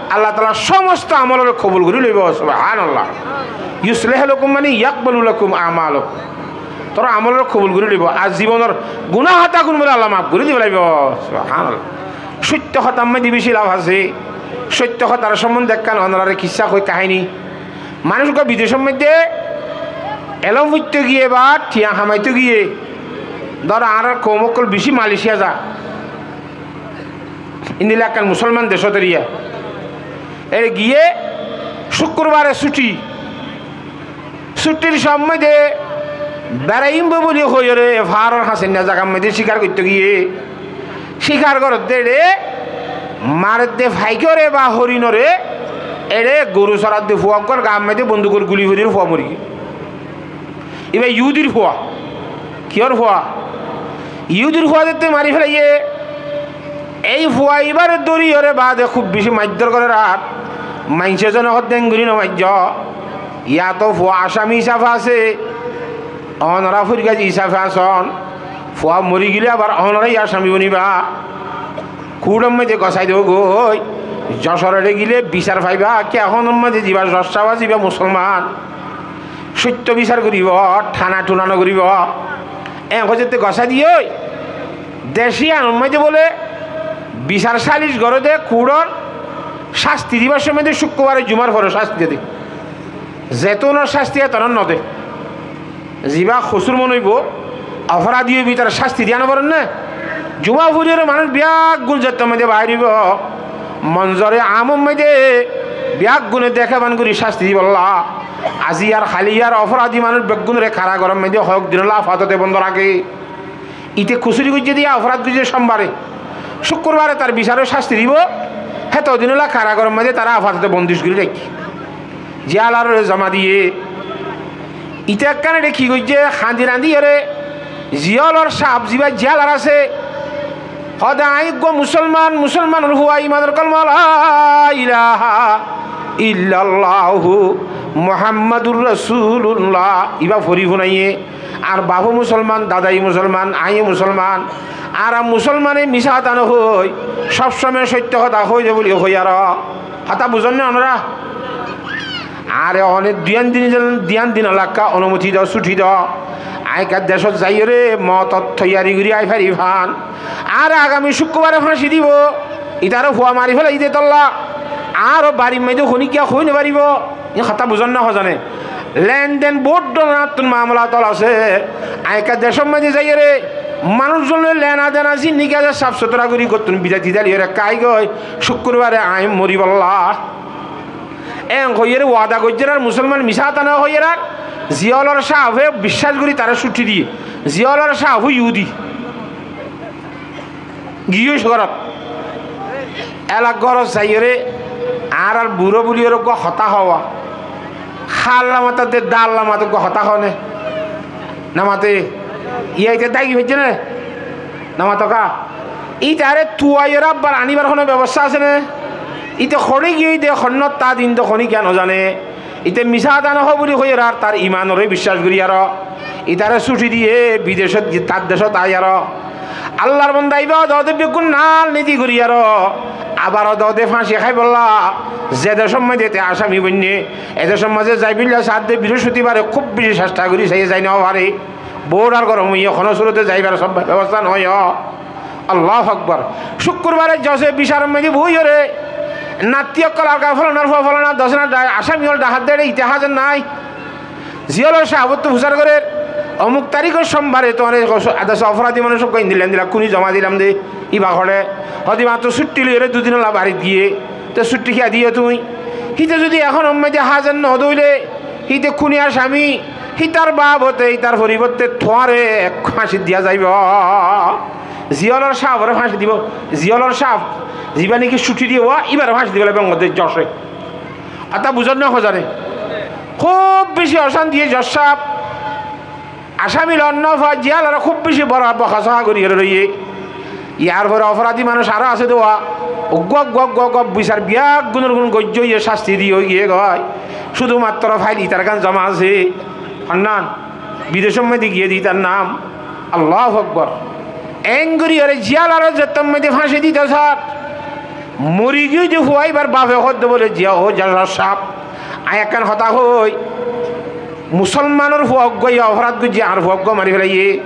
Allah taala somosto amolore kobul gori loibo. Subhanallah. يصلح لكم mani يقبل لكم أعمالكم. Tuáñra amolore kobul gori loibo. Ar zibonor guná hotágun bóle Allah maf gori dibo laibo. Subhanallah. Sóitto hotár moiddé beci laf asé. Sóitto hotar sombonde ekkán onorare kissá hoi, kahini. Manúc uggwá bidecor moiddé elóm foitto giyé ba thiañ hamaito giyé, dóro, añárar koum ókkol beci Malaysia za, endilla ekkán musolman decót eriya. Ere giyé cúkkurbare cúthi. Cútthir somoi de beraiyum buli hoiyóre faáror hañsaiya zagar moiddé cíkar goitto giyé. Cíkar goródde eçé maredde faikóre ba horinore, eçé goru soradde fua uggwár gaar moiddé bondukor guli foriyóre fua mori giyé. Iba yudir fua. Kiyór fua? Yudir fua dette mari felaiyé. Ei fua ibáre dóriyóre baade kúb beci maiddór gorér ar maincé zone hoó de engori no maijjó. Yáto fua asami isafe asé, onora furgazi isafe asón. Fua mori gile abar onorai asami boniba. Kuçor moiddé gosái dogói. Josor eçé gile bisar faiba. Ki ehónor moiddé ziba jos sáb asé, iba musolman. Sóitto bisar goribo, thana thuna no goribo. Eén hoiyé de gosái diyói. Dec iyanor moiddé bóle bisar salic goré de kuçor cásti dibar somoi de cúkkurbare jumar fore cásti de de. Zetunor cásti etunor no de. Ziba hosúr mone óibo, oforadi óibo, ítare cásti diya no forer né? Juma foriyóre manúc beggún zettor moiddé bair óibo. Monzore amor moiddé beggúne deké ban gorí cásti dibolla. Azi ar haili ar oforadi manúc beggúnore karagoror moiddé hoyek dinolla afatote bondo raké. Íte kusuri goijjé de, oforad goijjé de cómbare, cúkkurbare tar bisar cásti dibo. Héto dinolla karagoror moiddé tará afatote bondic gorí raikké. Jeyalarore zoma diyé. Íte ekkán eçé ki goijjé, hañdi rañdiyóre ziyólor cáf ziba jeyalar asé, hoó de aññí uggwá musolman, musolmanor fua, imanor kolma, لا إله إلا الله محمد رسول الله, iba fori funaiyé. Añár bafó musolman, dadai musolman, aññí musolman. Añára musolmane misá hotá no hoi, sob somoi sóitto hotá hoi de buli hoi aró. Hotá buzón né onora? Añáre one duiyan din, duiyan din lakka onumoti do, suthi do. Aññí ekká decót zaiyóre mootor toiyari gorí ai fari fán. Añáre agami cúkkurbare fáñci dibo. Ítare fua mari félai de tolla. Añáro barir moiddé honikka hoi no faribo. Iín hotá buzón né hozane? Lenden bout dóronottún mamola tol asé. Aññí ekká decór moiddé zaiyóre manúic zon loi lena dena zinníki asé saf sutura gorí gottún bidai didai loiyóre ekká aigói cúkkurbare aññí moribolla. Eén hoiyóre wada goijjé ar musolman misá hotá no hoiyóre ar ziyólor cáfe biccác gorí tará suthi diyé. Ziyólor cáf ó yuhudi. Giyói górot. Elak górot zaiyóre añárar buró buliyóre uggwá hotá hoó. Hálla matar de dálla matar uggwá hotá hoó né? No mate. Iyá íte dagi faijjé né? No mato ká? Ítare tuaiyóre abbar anibar hono bebosta asé né? Íte hoçé giyói de honnot ta din de honikka no zane. Íte misá hotá no hoó buli hoiyóre ar tar imanoré biccác gorí aró ítare suthi diyé bidecót, tar decót ai aró. Allar bonda ibá ódde ódde beggún nal nidi gorí aró abar ódde ódde fáñsi háibolla ze decór mazé te asami boinné, e decór mazé zaibolla saádde birospotibaré kúb beci cesta gorí saiyé, zai no faré. Bordar gorom óiye, honó surote zaibar sob bebosta no óiye. Allahu Akbar. Cúkkurbare jose bicaror mazé boiyóre natti ókkol ar ga folanar fua folanar dosónar da-, asami ókkol dahádde ite házir nái. Ziyólor cáf óttu fusár gorér, omuk tarikór cómbare tuáñre adasa oforadi manúic ókkol endilla endilla kúni zoma dilam de, ibá hoçé, hode ibá to cútti loiyóre dui dinolla barit giyé, te cútti kiyá diyó tuñí? Híte zodi ehón ommáide házir no óile, híte kúni asami, hítar babote, hítar foriborte tuáñre fáñsi diya zaibo. Ziyólor cáfore fáñsi dibo, ziyólor cáf, zibá niki cútti diyé, ibáre fáñsi dibolla bengode jose. Hotá buzón né hozane? Kúb beci ocánti e jos cáf. Asami lon no fa, ziyólore kúb beci boro boka soka gorí roiyé. Yar fore oforadi manúic aró asé de wa. Uggúa, uggúa, uggúa, uggúa bisar beggúnor gún goijjé óiye, cásti di óiye goi. Cúdu mattro fail itar gán zoma asé. Honnán? Bidecór mazé giyé de itar nam. Allahu Akbar. Engorí óre ziyólore zettór mazé fáñsi dito sar. Mori giyói de fua ibár bafe hoódde bóle, ziyó, ó jos cáf. Añí ekkán hotá hoói, musolmanor fua uggúa ye oforad goijjé, añár fua uggúa mari felaiyé.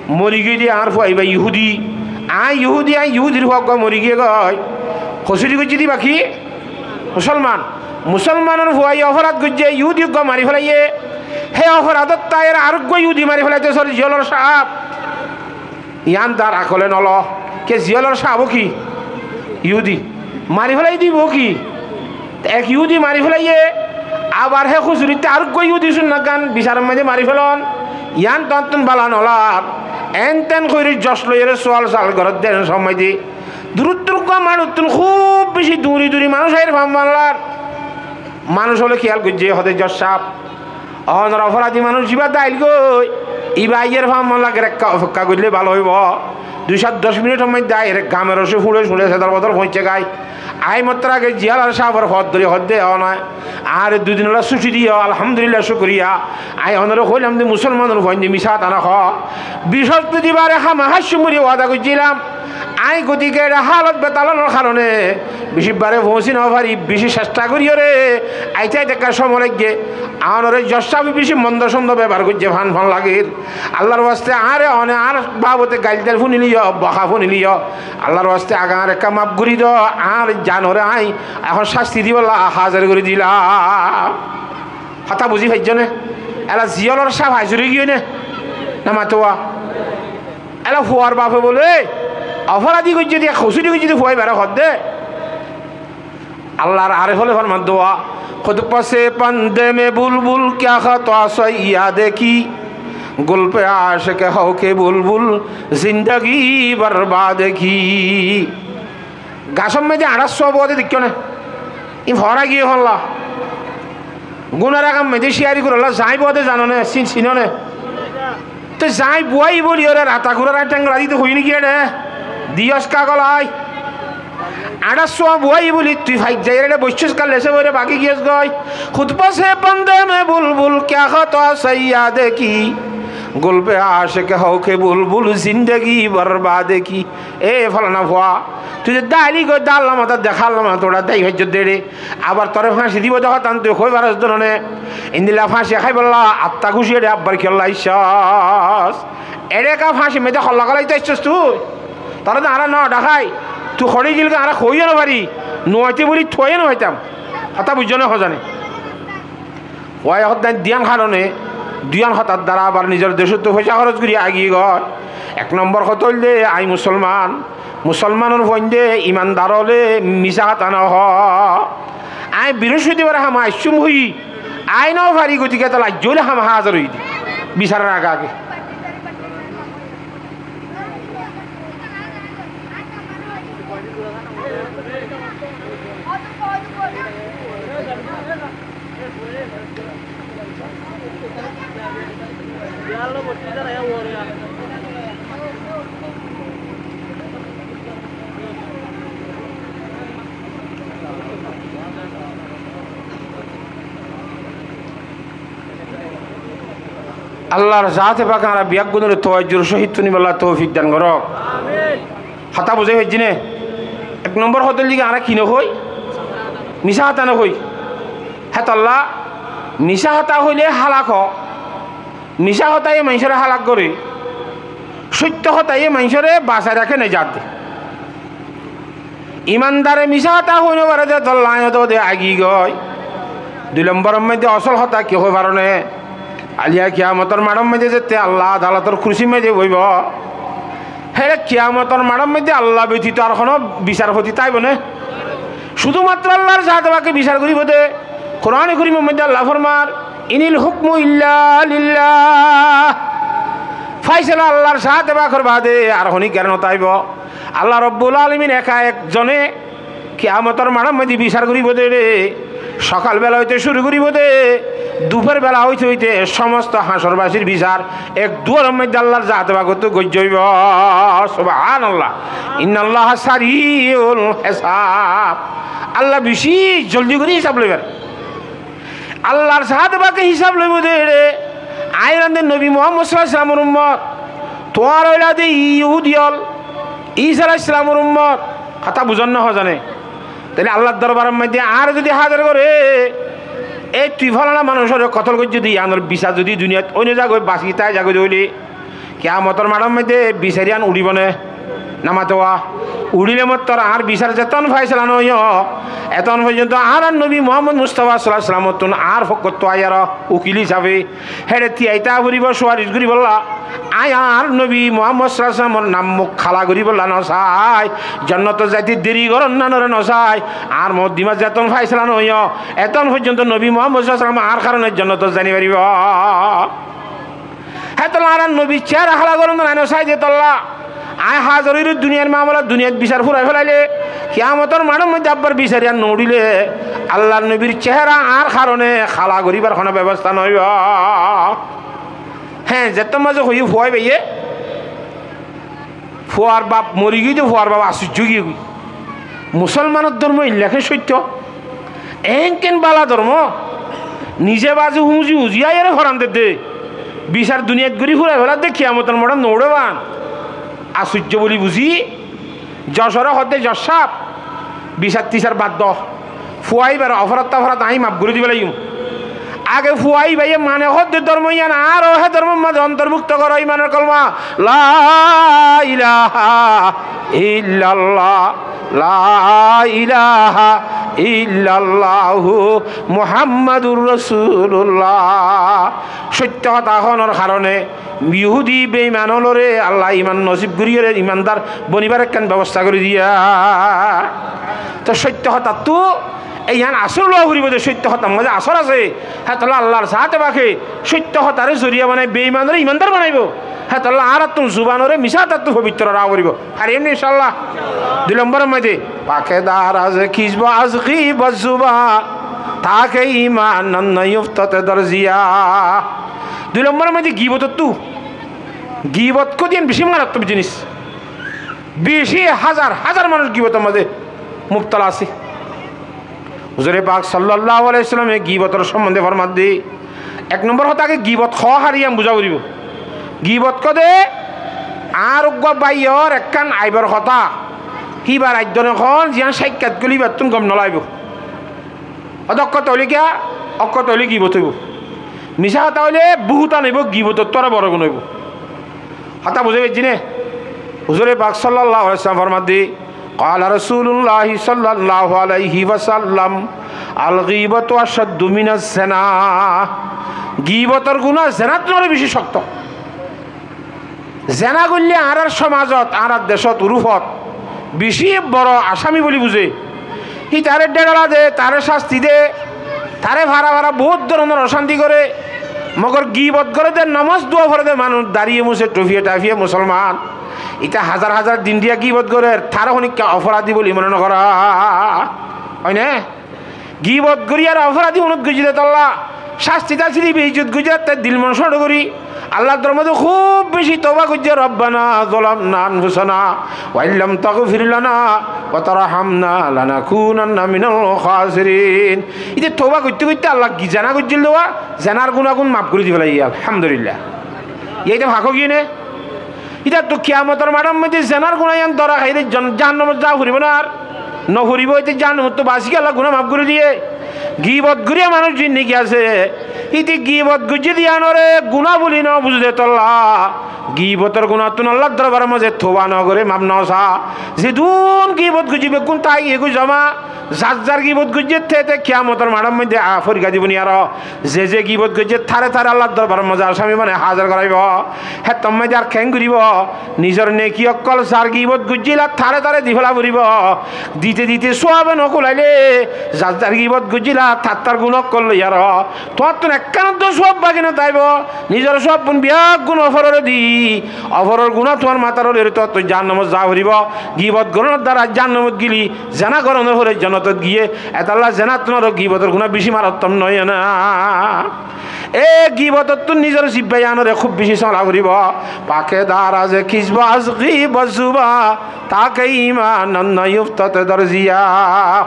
Mori giyói de añár fua ibá yuhudi. Añí yuhudi, añí yuhudir fua uggúa mori giyé goi. Hosúri goijjé de ibá ki? Musolman. Musolmanor fua ye oforad goijjé, yuhudi uggúa mari felaiyé. Hé oforadot táiyore areggúa yuhudi mari felaito sar ziyólor cáf. Yián tar akole no lo. Ke ziyólor cáf ó ki? Yuhudi. Mari felai dibo ki? Ek yuhudi mari felaiyé, abar hé hosúritte areggúa yuhudi cúnna gán bicaror mazé mari felon. Yián tottún bála no lar. Enten hoiyóre jos loiyóre sual sal gorér de en somoi de. Duruttur uggúa maçottún kúb beci duri duri manúic aiyér fán fán lar. Manúic ókkole kiyal goijjé, hode jos cáf. Ónor oforadi manúic zibá dáil goi, ibá aiyér fán fán lager, ekka ofekka goille bála óibo. Dui sát doc minitor mazé aiyér gamor océ fuçe fuçe sedor bodor foóñiccé goi. Añí mottor age ziyólor cáfor fot dóri hoódde, óne añáre dui dinolla cúti diyó, alhamdulillah, cúkuriya. Añí ónore hoilam de musolmanor fuain de misá hotá no hoó. Bicospotibare háma háiccum buli wada goijjílam. Añí gotike eçé hálot betalonor harone bicíbbare foóñsi no fari, beci cesta goríyore aite aite ekká cómoi laiggé. Añáre jos cáfe beci mondo condo bebohár goijjé, fán fán lager. Allar waste añáre one añár babote gail tail fúniliyó, boka fúniliyó, Allar waste age añáre ekká maf gorí do, añár zanore añí ehón cásti dibolla házir gorí dilam. Hotá buzí faijjó né? Ela ziyólor cáf aizuri giyói né? No mato wa. Ela fuar bafe bóle, oforadi goijjé de, hosúri goijjé de fua ibáre hoódde. Allar aref ókkole formar de wa, "خود پس پندے میں بلبل کیا خطا صیاد کی، گل پہ عاشق ہو کہ بلبل زندگی برباد کی۔" Gasór maze añçár suwa boóde deikkó né? Ín fora giyé holla. Gúnar agam maze cíyari gorólla zañí boóde zano né, sin-, sino né? Te zañí buwái bóli óre rata gúrar aññí théngla dito hoiyí né ki eçé? Diyós ká golai. Añçár suwa buwái bóli tui faik zaiyóre eçé boiccós ká lese boire bagi giyós goi. خود پس پندے میں بلبل کیا خطا صیاد کی، گل پہ عاشق ہو کہ بلبل زندگی برباد کی۔ E folana fua, tui ze dáili goi dalla mata dekalla mata tora dái faijjó de re. Abar tore fáñsi dibo de hotán tui hoi faros de no né. Endilla fáñsi háibolla atta guci eçé abbar kiyólla aiccós? Eçé ka fáñsi maze holla golaito aiccós tui? Tore de añára no dhakái. Tui hoçé gilgoi añára hoiyó no fari. No aite buli tuwaiyo no faitam. Hotá buijjó né hozane? Wai hoddán diyan harone, duyan hotar dara abar nizor decóttu foicá hóros gorí agi goi. Ek nombor hotá óilde, añí musolman, musolmanor fuainde, imandar óle misá hotá no hoó. Añí birospotibar ham aiccúm hoiyí, añí no fari gotike tolla aijjó óile ham házir óiye de, bisaror age age. Allar zaate pake añára biyaggúnore tawajjur sóhit fúnibolla toufik dan gorók. Hotá buzí faijjí né? Ek nombor hotá óilde ki, añára ki no hoi? Misá hotá no hoi. Hétolla misá hotá hoilé hálak ó. Misá hotáye maincóre hálak goré. Sóitto hotáye maincóre basai raké, nejat de. Imandare misá hotá hoi no fare de, tolla aññí ódode agi goi. Dui lomboror moidde osol hotá ki hoi faro né? Aliya kiyamotor maçor moidde zette Allah adalotor kursir moidde boibo, héçe kiyamotor maçor moidde Allah betito ar hono bisarfoti táibo né? Cúdumatro Allar zaate pake bisar goribo de. Kurane Korimor moidde Allah formar, "Inil hukmu illa lillah." Faisala Allar zaate pakor bade ar honikkáre no táibo. Allah Robbul Alamin eka ekzone kiyamotor maçor moidde bisar goribo de re. Sokal bela óite cúru goribo de, dufor bela óite óite somosto hácor bacir bisar ek duaror moidde Allar zaate pakottu goijja óibo. Subhanallah. Innallaha sariul hisab. Allah beci zoldi gori hisab loibar. Allar zaate pake hisab loibo de re. Aññí rande Nobi Muhammod sallallahu alaihi wasallamor ummot. Tuáñra óilade Yahudi ól, Isa alaihissalamor ummot. Hotá buzón né hozane? Tóile Allar dorbaror moidde añáre zodi házir goré, "Ei tui fálana manúicoré kotol goijjós de, iyanor bisar zodi duniyat óino zagói basi tái zagói de óile, kiyamotor maçor moidde bisar iyan uçíbo né?" No matowa. Uçíle mottor añár bisar zeton faisala no óiyo, eton foijjonto añárar Nobi Muhammod Mustafa sallallahu alaihi wasalamottún añár fokkóttu aiyaró ukil hísafe héçe tiyaita foribo, suwaric goribolla. Aññí añár Nobi Muhammod sallallahu alaihi wasallamor nam muk hala goribolla no sai, jonnotot zaite deri goron nanore no sai. Añár moddima zeton faisala no óiyo, eton foijjonto Nobi Muhammod sallallahu alaihi wasallam añár karone jonnotot zai no faribo. Hétolla añárar Nobir cehera hala goron nai no sai de tolla. Aññí házir óire duniyar mamala, duniyat bisar furai felaile, kiyamotor maçor moidde abbar bisar iyan no uçíle, Allar Nobir cehera añár karone hala goribar hono bebosta no óibo. Hé, zetton mazé hoiyé fuwai baiye, fuar baf mori giyé de, fuar baf asujjo giyé goi. Musolmanor dormo illaken sóitto. Eénken bála dormo. Nize bazi húzi húzi aiyóre foran dedde. Bisar duniyat gorí furai feladde, kiyamotor moçot no uçé baan. Asujjo buli buzí, Jocoré hoódde, "Joc saab, bisar tisar bad do." Fuwa íbar oforad toforad aññí maf gorí di felaiyum. Age fuwa íbaye mane hoódde dormo yián añáro hé dormor mazé ontorbukto goró, imanor kolma, "La ilaha illallah, la ilaha illallahu Muhammadur Rasulullah." Sóitto hotá honor karone Yahudi beiman ólore Allah iman nosib goríyore imandar bonibar ekkán bebosta gorí diya. Tó sóitto hotáttú, e yián asór lowa foribó de, sóitto hotár mazé asór asé. Hétolla Allar zaate pake sóitto hotáre zoriya banai beimanore imandar banaibó. Hétolla añárattún zubanore misá hotáttú fobitro raká foribó. Fariyum né, incállah? Dui lombor mazé, "Pake dar az kizb, az gibot zuba, take iman nayuftate dar ziya." Dui lombor mazé gibotottú, gibot hoódde yián beci marattók jinis. Beci házar házar manúic gibotor mazé mubtala asé. Huzure pak sallallahu alaihi wasallame gibotor sombonde formadde, ek nombor hotá ki, gibot hoó hári yián buzá foribó. Gibot hoódde añár uggúa báiyor ekkán aibor hotá, híbar aiddo no hoón, ziyán cáikkat goilé híbattún gom no laibó. Ódde ókkot óile kiyá? Ókkot óile gibot óibo. Misá hotá óile buhútan óibo, gibotottú aró boro guná óibo. Hotá buzí faijjí né? Huzure pak sallallahu alaihi wasallam formadde, qala Rasulullah sallallahu alaihi wasallam, "Al gibatu ashaddu minas zina." Gibotor guná zenattún aró beci cokto. Zena goille añárar somazot, añárar decot, urufot beci boro asami buli buzé. Hí taré dhéçala de, taré cásti de, taré fara fara bout dóronor ocánti goré. Mogor gibot goré de, nomás dua foré de manúic, dariye musé, thufiye thafiye musolman, ite házar házar din diya gibot gorér, taré honikka oforadi buli mone no gorá. Ói né? Gibot gorí ar oforadi unót goijjé de tolla cásti tácili, beizzot goijjé de, te dil mon cóñço gorí Allar dormot kúb beci touba goijjé, "Rabbana zolamna anfusana wa in lam tagfir lana wa tarhamna lanakunanna minal khasirin." Ite touba goitté goitté Allah ki zena goijjíl de, zenar gunágun maf gorí di felaiyé, alhamdulillah. Yían íte fak ói giyé né? Ítattú kiyamotor maçór moiddé zenar guná yían dóra háile jon-, jahannamot za foribó né ar? No foribó, íte jahannamottú basi giyólla guná maf gorí diyé. Gibot goríya manúic ziín niki asé, íte gibot goijjé de yíanoré guná buli no buzé de tolla, gibotor gunáttun Allar dorbaror mazé touba no goré, maf no sa. Zedún gibot goijjé beggún tái giyé goi zoma. Zar zar gibot goijjé te te kiyamotor maçór moiddé a forikká dibo ni aró. Ze ze gibot goijjé, tare tare Allar dorbaror mazé asami banai házir goráibo. Héttor moiddé ar keén goríbo? Nizor neki ókkol zar gibot goijjíla tare tare di féla foribó. Dite dite sóabe no kulaile, zar zar gibot goijjíla tar tar guná ókkol loi aró. Tuáñttun ekkán uddú sóab baki no táibo. Nizor sóabbun beggún ofororé di, oforor guná tuáñr matár óile tuáñttun jahannamot za foribó. Gibot gorónor dara jahannamot gili, zena gorónor fore jonnotot giyé. Etolla zenattun aró gibotor guná beci marottom noó né? E gibotottún nizor zibba yíanoré kúb beci sóla foribó. پاک دار از کذب و از غیبت زبان، تا که ایمان نیفتد در ضیا.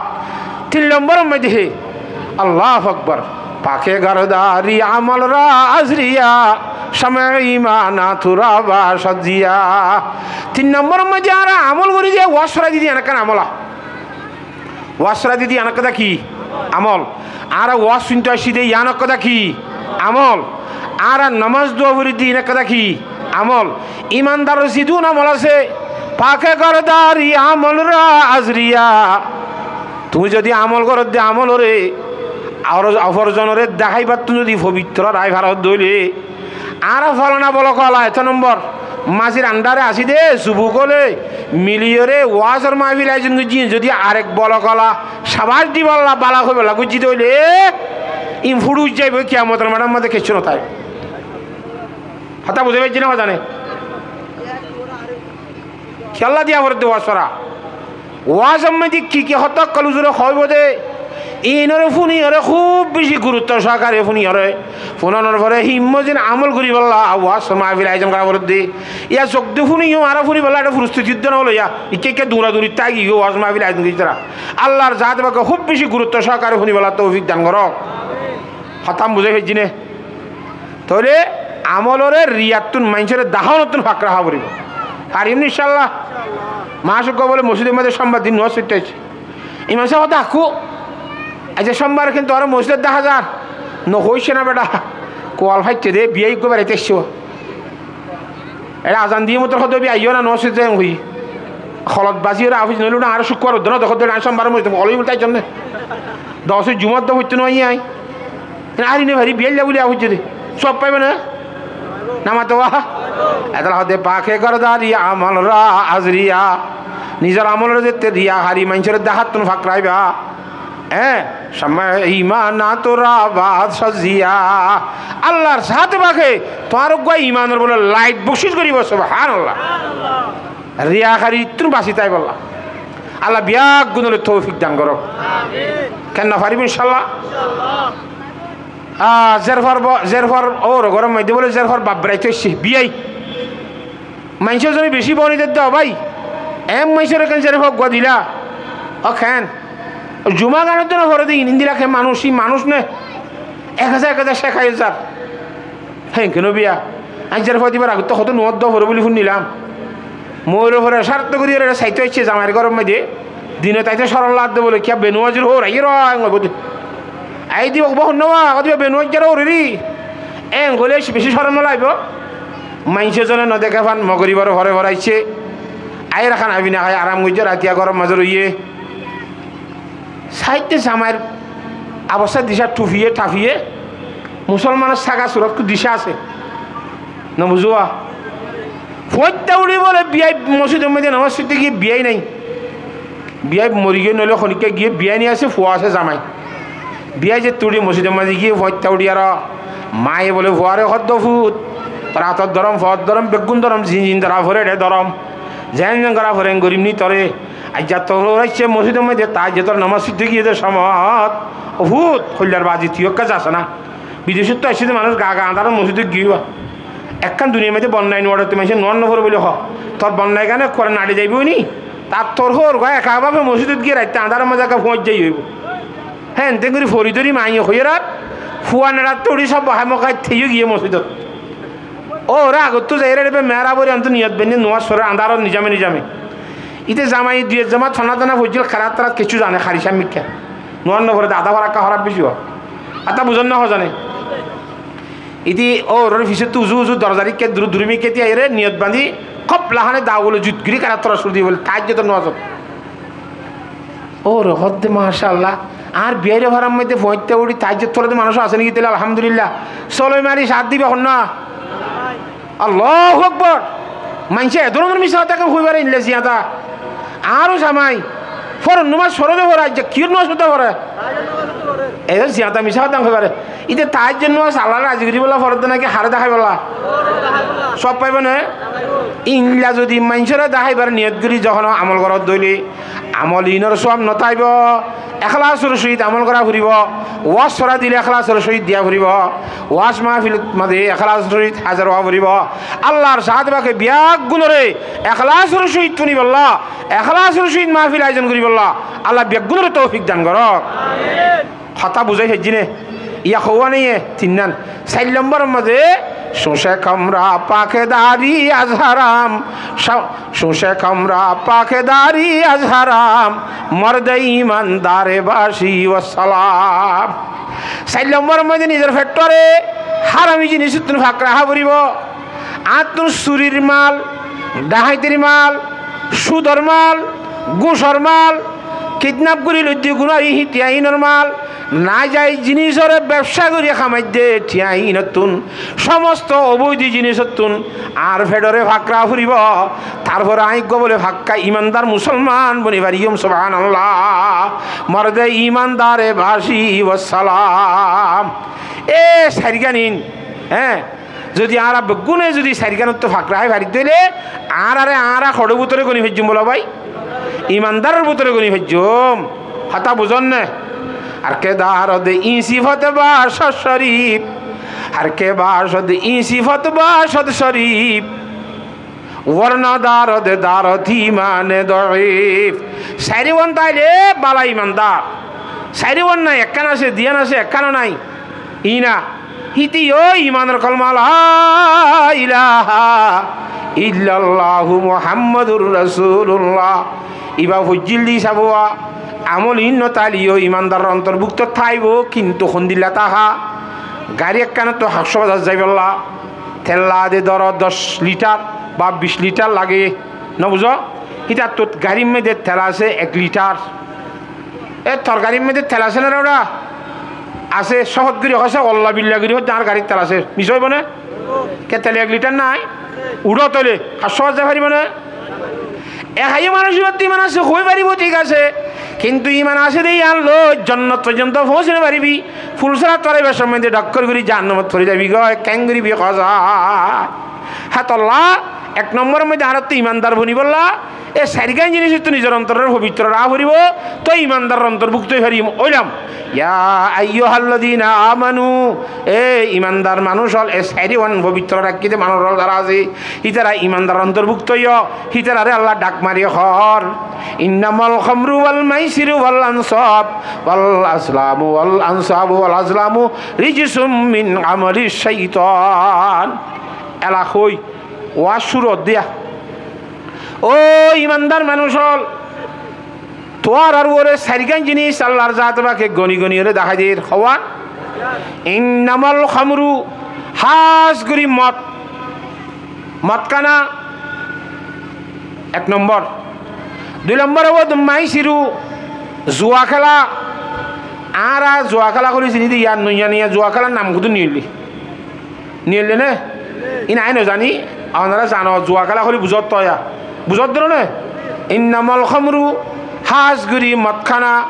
Tin lombor moiddé, Allahu Akbar. پاک گردانی عمل را از ریا، شمع ایمان تو را باشد ضیا. Tin lombor moiddé añára amol gorí de, waz fúnai de yían ekkán amol. Waz fúnai de yían ekkán ki? Amol. Añára waz fúnto aiccí de yían ekkán ki? Amol. Añára nomaz dua fori de yían ekkán ki? Amol. Imandaror zedún amol asé, پاک گردانی عمل را از ریا. Tuñí zodi amol goró de amoloré ar ofor zonoré deháibattún zodi fobitro rái faró de óile, añára folana bolok ola, eto nombor, mazir andháre así de, subuk óle, miliyóre wazor mahfil ayojon goijjí, zodi arek bolok ola sabac dibolla, bála hoibolla goijjí de óile, in fúçi zaibo, kiyamotor maçór moiddé kessú no táibo. Hotá buzí faijjó né, hotá né? Kiyólla diya foré de waz fúna? Wazor moiddé ki ki hotá ókkol huzure hoibo de, inoré fúniyoré kúb beci gurutto sohokare fúniyoré, fúnonor fore himmo zin amol goríbolla wazor mahfil ayojon gorá foré de. Yá zok de fúniyó añára fúnibolla ete furostiti udde no óile yá, ikká ikká duñra duñri táki giyó wazor mahfil ayojon goijjé tará. Allar zate pake kúb beci gurutto sohokare fúnibolla toufik dan gorók. Hotá buzí faijjó né? Tóile amoloré riyattún, maincóre dahanottún fak raká foribó. Farim né incállah? Maácuk bóle mosjidor moiddé cómbar din nomaz foitté aiccé. Imam sáb, hotá hakkú. Aijja cómbar kintu añára mosjidot dahá zar. No hoiccé né beça? Kual faiccé de, biyai uggúa beraitó aiccé. Ere azan diyé motor hoó de, biyai aiyó na, nomaz foitté zaiyo hoiyé. Holot basi ore afis noilé na, añára cúkkubar uddá no dekó de, añí cómbar mosjidot hol ói bóli táiccóm de. Doc ore jumá uddá foittó no aiyé añí. Ene ari no fari, biyalla buli afuijjé de. Sóab faibo na? Namato wa? Etolla hoó de, پاک گردانی عمل را از ریا. Nizor amoloré zette riya hári maincóre deháttun fak raibá. Eé, شمع ایمان تو را باشد ضیا. Allar zate pake tuáñr uggúa imanor bole lait bokcíc goríbo, subhánallah. Riyakarittún basi táibolla. Allah beggúnoré toufik dan gorók. Amin. Ken no faribó, incállah? Incállah. Ah, zerfor bo-, zerfor óur góror moiddé bóle zerfor baf beraitó aiccé, biyai. Maincé zone beci boni dedde, ó bái. Eén maincóre ken zerfor uggúa dila? Ó ken? Juma ganot no foré de, in endilla ken manúic, in manúic né? Ek házar, ek házar cék háiye zar. Héen keno biya? Añí zerfor dibar agottú hotó nuwat dua foré buli fúnnilam. Moóilor fore cárto gorí ere saitó aiccé zamair góror moiddé. Dinot aité corom lagedde bóle, kiyá benuwazir hóor aiyér, eén hoibó de. Aiyé de, uggúa honnúa, hoó de, benuwazir hóor eri. Eén hoilé beci corom no laibo. Maincé zone no deké fán, mogoribor fore fore aiccé. Aiyér hána fina hái aram goijjé, ratiya góror mazé roiyé. Saidde zamair abostá dicá, tufiyé, tafiyé, musolmanor saga surot kú dicá asé. No buzó? Fuatta uçí bóle biyai mosjidor moiddé nomaz foitté giyé, biyai nai. Biyai mori giyé, noile honikka giyé, biyai nai asé, fua asé, zamai. Biyai zettú uçí mosjidor mazé giyé, fuatta uçí aró maye bóle fuaré hoó de, fut, tor átor dórom, fuar dórom, beggún dórom, zin zin dóra foré, eçé dórom. Zeén zeén gorá foré, eén gorim ni toré. Aijja tor hóor aiccé mosjidor moiddé tahajjudor nomaz foitté giyé de somot. Ó fut, hoillar bazi tui ekka zas na. Bidecóttu aiccí de manúic, gaa gaa andárot mosjidot giyé. Ekkán duniyar moiddé bonnai nuwaçe tui maincé nuwar no foré buli hoó. Tor bonnai gán ekkuare naçi zaibói ni. Tar tor hóor gán eka bafe mosjidot giyé raitta andáror mazé eka fuañijja óibo. Héen teén gorí fori dóri maye hoiyér ar fua neçattú uçí sób bahái mokai théiyo giyé mosjidot. Óre agottú zaiyóre ebe mehrab óre ontu niyot benne nuáz forer andárot nizame nizame. Íte zamai dui ek jamat fana dana foijjíl, kerat terat kessú zane, kari sammikká. Nuáz noforede, adá forakká hóraf beci ó. Hotá buzón né hozane? Íte óre fisóttu uzu uzu dorzar ikká duru duru mikká íte aiyóre niyot bañdí, kop lahane dawulo jut gori kerat tora suru dibólla tahajjudor nuázot. Óre hoódde, macállah, añár biyaire farar moidde fuañitta uçí tahajjud foredde manúic asé né ki? Tóile alhamdulillah. Soloi mari saát diba hon na? Allahu Akbar! Maincé e dóronor misá hotá ekkán hoi fare, endilla ziyada. Añáro zamai, foron nuáz foredde fore, aijja kiyór nuáz foredde fore? E dór ziyada misá hotá hoi fare. Íte tahajjud nuáz Allaré razi goríbolla foredde náki haré deháibolla? Sób faibo né? Endilla zodi maincóre deháibar niyot gorí zehón amol goródde óile, amol inor sóab no táibo. Ekhlasor sóhit amol gorá foribó. Waz fora dile ekhlasor sóhit diya foribó. Waz mahfilot mazé ekhlasor sóhit házir ówa foribó. Allar saát fake beggúnore ekhlasor sóhit fúnibolla, ekhlasor sóhit mahfil ayojon goríbolla Allah beggúnore toufik dan gorók. Hotá buzái faijjí né? Yá hoówa naiye tinnán. Sair lombor mazé, "Shushe kamra pake dari az haram, sha-, shushe kamra pake dari az haram, morde imandare bashi wassalam." Sair lombor mazé nizor fettore harami jinisottún fak raká foribó. Añáttun surir mal, dhaháitir mal, sudor mal, gúcor mal, kidnap gorí loidde gunóri hítiya inor mal, naijaiz jinisore bebsá gorí hamaidde thiañ inottún, somosto oboidi jinisottún añár fedhore fak raká foribó. Tarfore aññí eggúa bóle fakká imandar musolman boni fariyum, subhánallah. Morde imandare bashi wassalam. E sairgán in, hé, zodi añára beggúne zodi sairgánottu fak raká fari dóile, añárare añára hoçé bútore goni faijjum bóla bái? Imandaror bútore goni faijjum. Hotá buzón né? Har ke darod in sifot bashod shorif, har ke bashod in sifot bashod shorif, worna darod darod imane doif. Sairgán táile bála imandar. Sairgán nai, ekkán asé, diyán asé, ekkán nai. Ina, híte yó imanor kolma, la ilaha illallahu Muhammadur Rasulullah. Iba foijjíl de hísab ówa, amol in no táile yó imandaror ontorbukto táibo, kintu hondilla táha? Gari ekkánottu Haksho Bazar zaibolla tel lage dóro doc litar ba bic litar lage, no buzó? Hítattú garir moidde tel asé ek litar. E tor garir moidde tel asé né re ora? Asé, sóhot gorí hoóse, olla billa gorí hoódde añár garit tel asé. Misá óibo né? Ke tel ek litar nái? Uçó tóile, Haksho Bazar zai faribó né? E háiyo manúic íbattú iman asé, hoi faribó, thík asé. Kintu iman asé de yían loi jonnot foijjonto foóñsi no faribi. Fulsora toraibar somot de dhokkor gorí jahannamot fori zaibi goi, keén goribi hoó za. Hétolla ek nombor moidde añárattú imandar bonibolla e sairgán jinisottú nizor ontorore fobitro raká foribó, toi imandaror ontorbukto ói farim, óilam. Ya ayyuhalladina amanu, e imandar manúic ól, e sairgán fobitro rakíte manúic ól zará asé, ítara imandaror ontorbukto óiyo, ítarare Allah dhak mari hoór, innamal khamru wal maisiru wal ansab wal azlamu wal ansabu wal azlamu rijsum min amali shaitan. Ela hoi, waz cúru ódde yá. Ó imandar manúic ól, tuáñrar uore sairgán jinis Allar zate pake goni goni óre dahái der. Hoówan? Innamal khamru, hás gorí mot. Mot hána ek nombor. Dui nombor óibo de maisiru, zuwa kéla. Añára zuwa kéla hoilé sini de, yían noiya noiya zuwa kélar nam hoddúr niyoille. Niyoille né? Ín aññí no zani, onora zano, zuwa kéla hoilé buzót to yá. Buzót dóro né? Innamal khamru, hás gorí mot hána,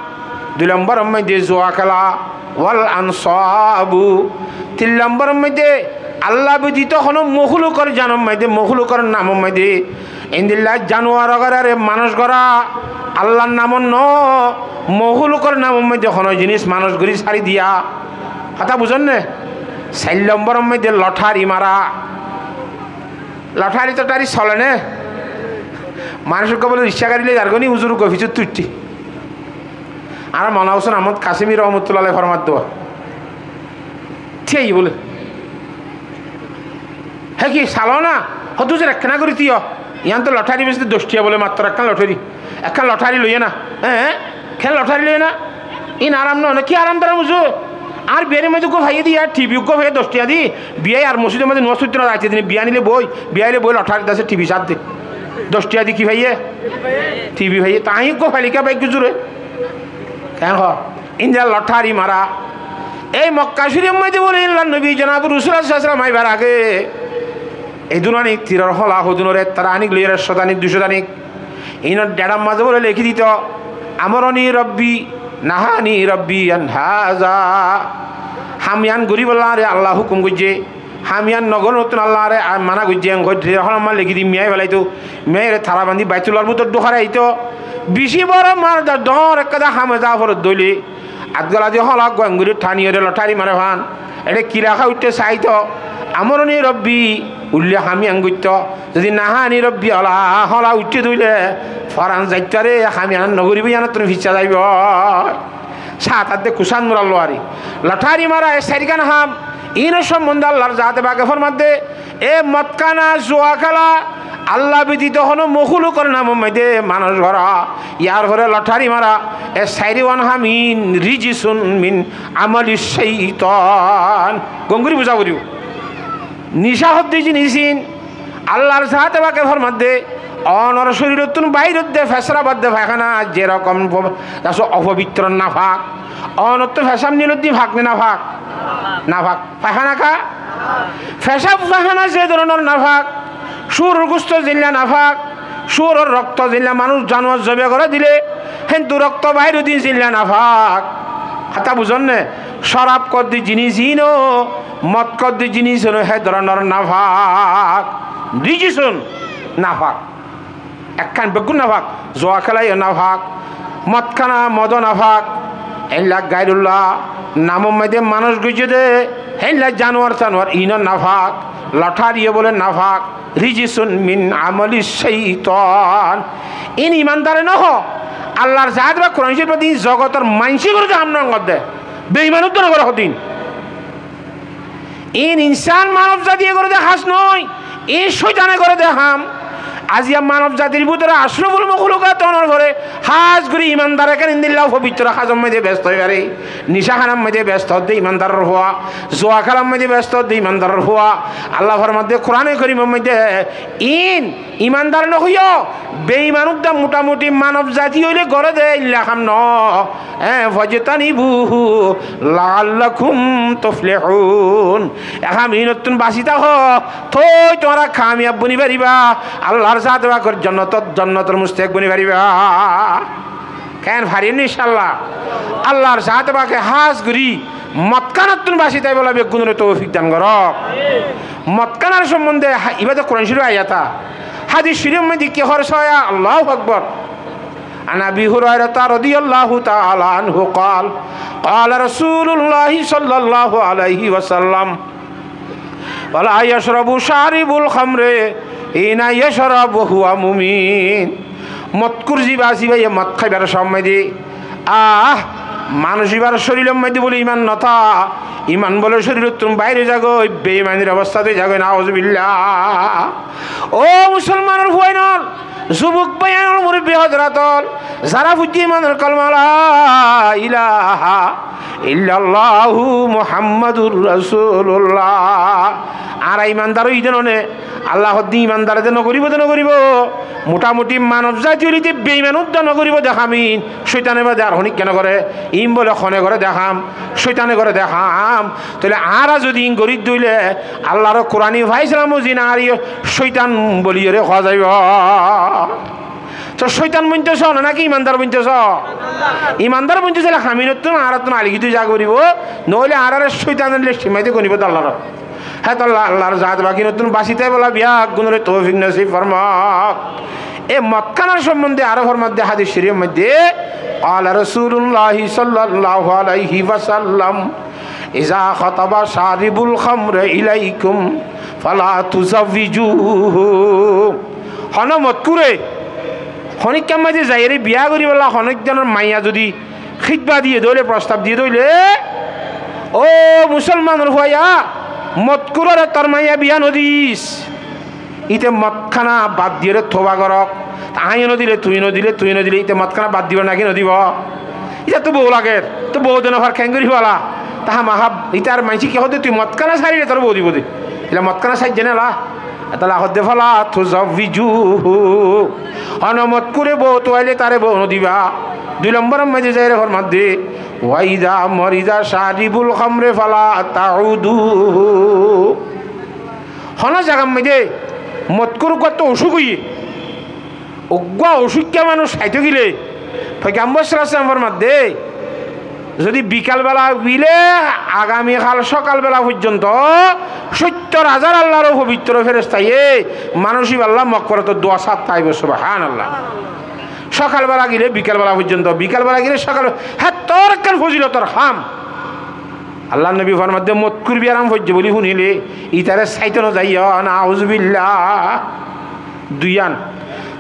dui lombor or moidde zuwa kéla, wal ansabu, tin lombor or moidde Allah bedito honó mohólukor zanor moidde, mohólukor namor moidde, endilla januar gorá re manúic gorá, Allar namot no, mohólukor namor moidde honó jinis manúic gorí sári diya. Hotá buzón né? Sair lombor or moidde lothari mara. Lothari tothari sole né? Manúic uggúa bóle rikcá gari loi zargói ni, uzur uggúa fisóttu uiththé. Añára Moulána Husén Ahmod Kasimi rohmotullah alaih format dua. Thík bóle. Hé ki salo na? Hoddúr ekkán gorí tíyo. Yián to lothari beci de doc tiya bole mattor ekkán lothari. Ekkán lothari loiye na. Hé? Ken lothari loiye na? Iín aram no, no ki aram dara buzo? Ar biyar maze uggwá faiye de, yar T V uggwá faiye doc tiya di. Biyai ar mosjidor maze nomaz foitto no zaite dine, biya nile boi, biya nile boi lothari dase T V sar de. Doc tiya di ki faiye? T V faiye. Tañí uggwá failika bái guzure. Ken ho? Indilla lothari mara. Ei Mokka Córif maze bole Allar nobi jonabe Rosul sallallahu alaihi wasallam aibar age, edunani tiror hola hodunore ettara anik loiyore, ekcó tanik, duicó tanik. Inor dheçar maze bole lekí dito, "Amarani Rabbi, nahani Rabbi an haza." Ham yián goríbolla añáre Allah hukum goijje. Ham yián no gorónottún Allah añáre mana goijje, en goijje, hola ma lekí di miyai felaito, miyaire tara bandi Baitullar bútore dhukarai aito. Beci boro mar da dor ekkán ham eza forot dóile, at gola di hola uggwá enguri thaniyore lothari mare fán. Ere kira há uiththé saito, "Amarani Rabbi," uille ham yián goitto. Zodi "nahani Rabbi" hola, hola uiththé dóile, foran zaittare ham yián no goríbo, yiánottún fissa zaibo. Saat adde kusán murallari. Lothari mara e sairgán ham, inor sombonde Allar zate pake formadde, e mot hána, zua kéla, Allah betito hono mokulukor namor maze manúc gorá, yar fore lothari mara, e sairgán ham iín rijisun min amali caitan. Gom gorí buza foribo. Nica hodde jinis iín, Allar zate pake formadde, onor corirottún bair odde fesrab odde faihána jerokom fo-, asó ofobitro nafak. Onottú fesrab niloddi fak ne nafak? Nafak. Faihána ka? Fesrab faihána ze dóronor nafak, cúror gusto zeilla nafak, cúror rokto zeilla manúc januar zobe goré dile, héntu rokto bair oddi zeilla nafak. Hotá buzón ne? Corab hodde jinis iíno, mot hodde jinis iíno hé dóronor nafak. Rijisun, nafak. Ekkán beggún nafak, zua kélayo nafak, mot hána modó nafak, héilla gairulla namor maze manúc goijje de, héilla januar tanuar iíno nafak, lothariyo bole nafak, rijisun min amali caitan. Iín imandare no ho, Allar zate pake Kuran Córif maze iín zogotor maincé goré de ham no, engorde beimanuttu no goré hodin. Iín insán manob zatiye goré de ham no, iín cóitane goré de ham. Aziya manob zatir bútore acroful moklukat onor fore hás gorí imandar ekkán indilla fobitro hásor maze besto ói fare. Nica hánar maze besto ódde imandaror fua, zua kélar maze besto ódde imandaror fua. Allah formadde Kurane Korimor maze, iín imandar no hoiyo, beimanudda mutamuti manob zati óile goré de illa ham no. Hé, fajtanibuhu la'allakum tuflihun. E ham iínottún basi táko, toi tuáñra kamiyab boni fariba. Allar zate pakor jonnotot, jonnotor mustahék boni fariba. Ken farim ni incállah? Allar zate pake hás gorí mot hánattún basi táibolla beggúnore toufik dan goró. Mot hánar sombonde ha-, ibá de Kuran Córif ayat, hádis Córif maze ki hoór sóiya, Allahu Akbar. عن أبي هريرة رضي الله تعالى عنه قال، قال رسول الله صلى الله عليه وسلم، ولا يشرب شارب الخمر حين يشرب وهو مؤمن. Motkur ziba zibaye mot háibar somot de, ah, manúc ibar córilor maze bole iman no táke, iman bole córilottún bair ói zagói, beimanir obostát ói zagói, nauzubillah. Ó musolmanor fuain ol, zubuk báiyain ol, murubbi hózorat ol, zará foijjó imanor kolima la ilaha illallahu Muhammadur Rasulullah. Añára imandar ói de no né, Allah hoddé imandar de no goríbo de no goríbo. Mutamuti manob zati óile de beimanut de no goríbo de ham iín, cóitane bade ar honikka no goré. Iín bole hone goré de ham, cóitane goré de ham. Tóile añára zodi iín gorí de óile, Allar Kurani faisala mozin añáre cóitan boliyóre hoó zaibo. Tóh cóitan bonito só naki imandar bonito só? Imandar bonito sóile ham iínottún añárattún aligi dui za goríbo, noóile añárare cóitane lesti maze gonibo de Allar. Hétolla Allar zat pakinottún basi táibolla beggúnore toufik nosib formok. E mot hánar sombonde aró formadde hádis córif maze, قال رسول الله صلى الله عليه وسلم، إذا خطب شارب الخمر إليكم فلا تزوجوه. Hono motkure honikka maze zaiyóre biya goríbolla hono ekzonor maiya zodi hitba diye de óile, prostab diye de óile, ó musolmanor fuain, Modkúrore tor maiya biya nodis. Íte modkána bad diyóre touba gorok. Aññí nodile, tui nodile, tui nodile, íte modkána bad dibo náki nodibo? Íte to bou lager, to bou de nofar, keéngorí fala? Te hámaha ítar maincé ki hoó de, tui modkána sárile tor bou dibo de. Ílla modkána sáijje né la? Etolla hoó de, "Fala tuzawwijuhu." Hono modkúre bou tuaile tare bou nodiba. Dui lombor maze zaire formadde, "Wa iza marida sharibul khamri fala ta'uduhu." Hono zagar maze modkúr uggwá to ocúk óiye, uggwá ocúkka manúc saito gile, Foigambor sallallahu alaihi wasallam formadde, zodi bikalbela bile agamikal sokalbela foijjonto sóttor házar Allar fobitro ferestaye manúc iballa mogforotor dua sat táibo. Subhanallah. Sokalbela gile bikalbela foijjonto, bikalbela gile sokal, hettór ekkán fozilotor ham. Allar nobi formadde, modkúr biyaram foijje buli funile, itare saito nozaiyó, nauzubillah. Duiyan.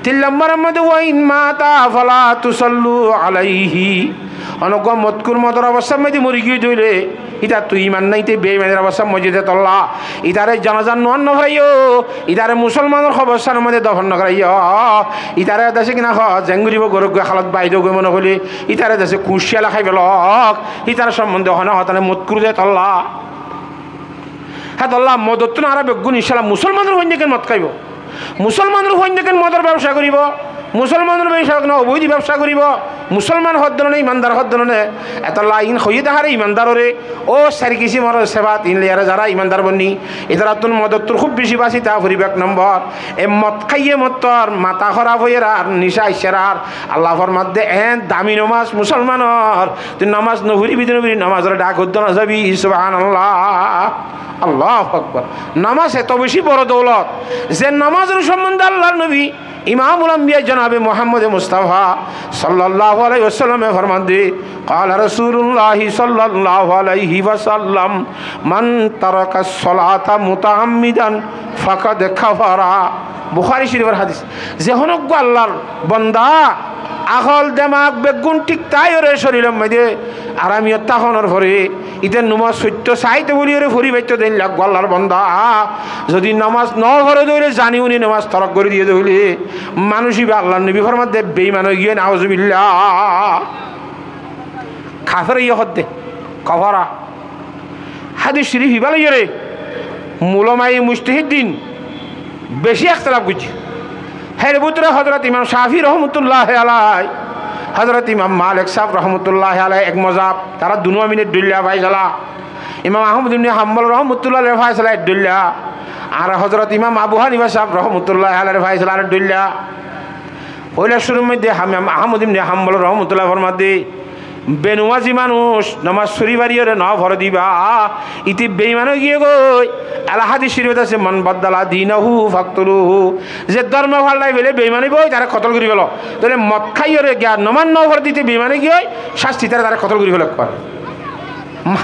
Tin lombor maze, "Wa in mata fala tusallu alaihi." Hono uggwá modkúr modor obostár maze mori giyé de óile, ítattú iman nái, íte beimanir obostár maze de tolla. Ítare janazat nuwán noforaiyó, ítare musolmanor koborstanor maze dofor nogoraiyó. Ítare dece kina hoó, zengoribo gorok goi halot baide goi mone hoile, ítare dece kuciyala hái felok. Ítar sombonde hono hotá nái, modkúr de tolla. Hétolla modottún añára beggún incállah musolmanor fuain de ken mod háibo. Musolmanor fuain de ken modor bebsa goribo, musolmanor fuain de ken oboid bebsa goribo, musolman hoddé no né, imandar hoddé no né. Etolla iín hoiyé de hare imandarore, ó sair kisimor sefat iín loiyaré zará imandar bonni, ítarattún modottur kúb beci basi táa foribo. Ek nombor, e mod háiye modor matá hóraf óiyer ar nicá aiccer ar. Allah formadde, eén dami nomaz musolmanor, tui nomaz noforibi de noforibi, nomazor dhak uddá nozabi. Subhanallah. Allahu Akbar. Nomaz eto beci boro doulot, ze nomazor sombonde Allar nobi Imamul Ambiya jonabe Muhammode Mustafa sallallahu alaihi wasallame formadde, qala Rasulullah sallallahu alaihi wasallam, "Man taraka solata mutaammidan fakad kafara." Bukhari Shorifor hadis. Ze hono uggwá Allar bonda, akol demak beggún thík táiyoré, corilor maze aramiyot tákonor fore, íte nomaz foitto saito buliyóre fori faitto de éilla uggwá Allar bonda zodi nomaz nofore de óile, zani uni nomaz torok gori diye de óile, manúc íba Allar nobi formadde beiman ói giyé, nauzubillah. Kafer óiye hoddé, kafara. Hadis corif ibá loiyóre ulamaye mujtahiddin beci ektelaf goijjé. Hér bútore Hozrot Imam Shafi rohmotullah alai, Hozrot Imam Malik sahab rohmotullah alai ek mozhab, tará dunuwa mile ek dhoilla faisala. Imam Ahmod ibne Hambol rohmotullah alair faisala ek dhoilla, ar Hozrot Imam Abu Hanifa sahab rohmotullah alair faisala arek dhoilla. Foila cúrur moidde Imam Ahmod ibne Hambol rohmotullah formadde, benomazi manúc nomaz fori fariyóre nofore de íba, íte beiman ói giyé goi. Ela hadis corifot asé, "Man baddala dinahu faktuluhu." Ze dormo faldai fele beiman óibo, ítare kotol gori felo. Tóile mod háiyóre giya nomaz nofore de íte beiman ói giyé, casti ítare, ítare kotol gori felo. Ekbar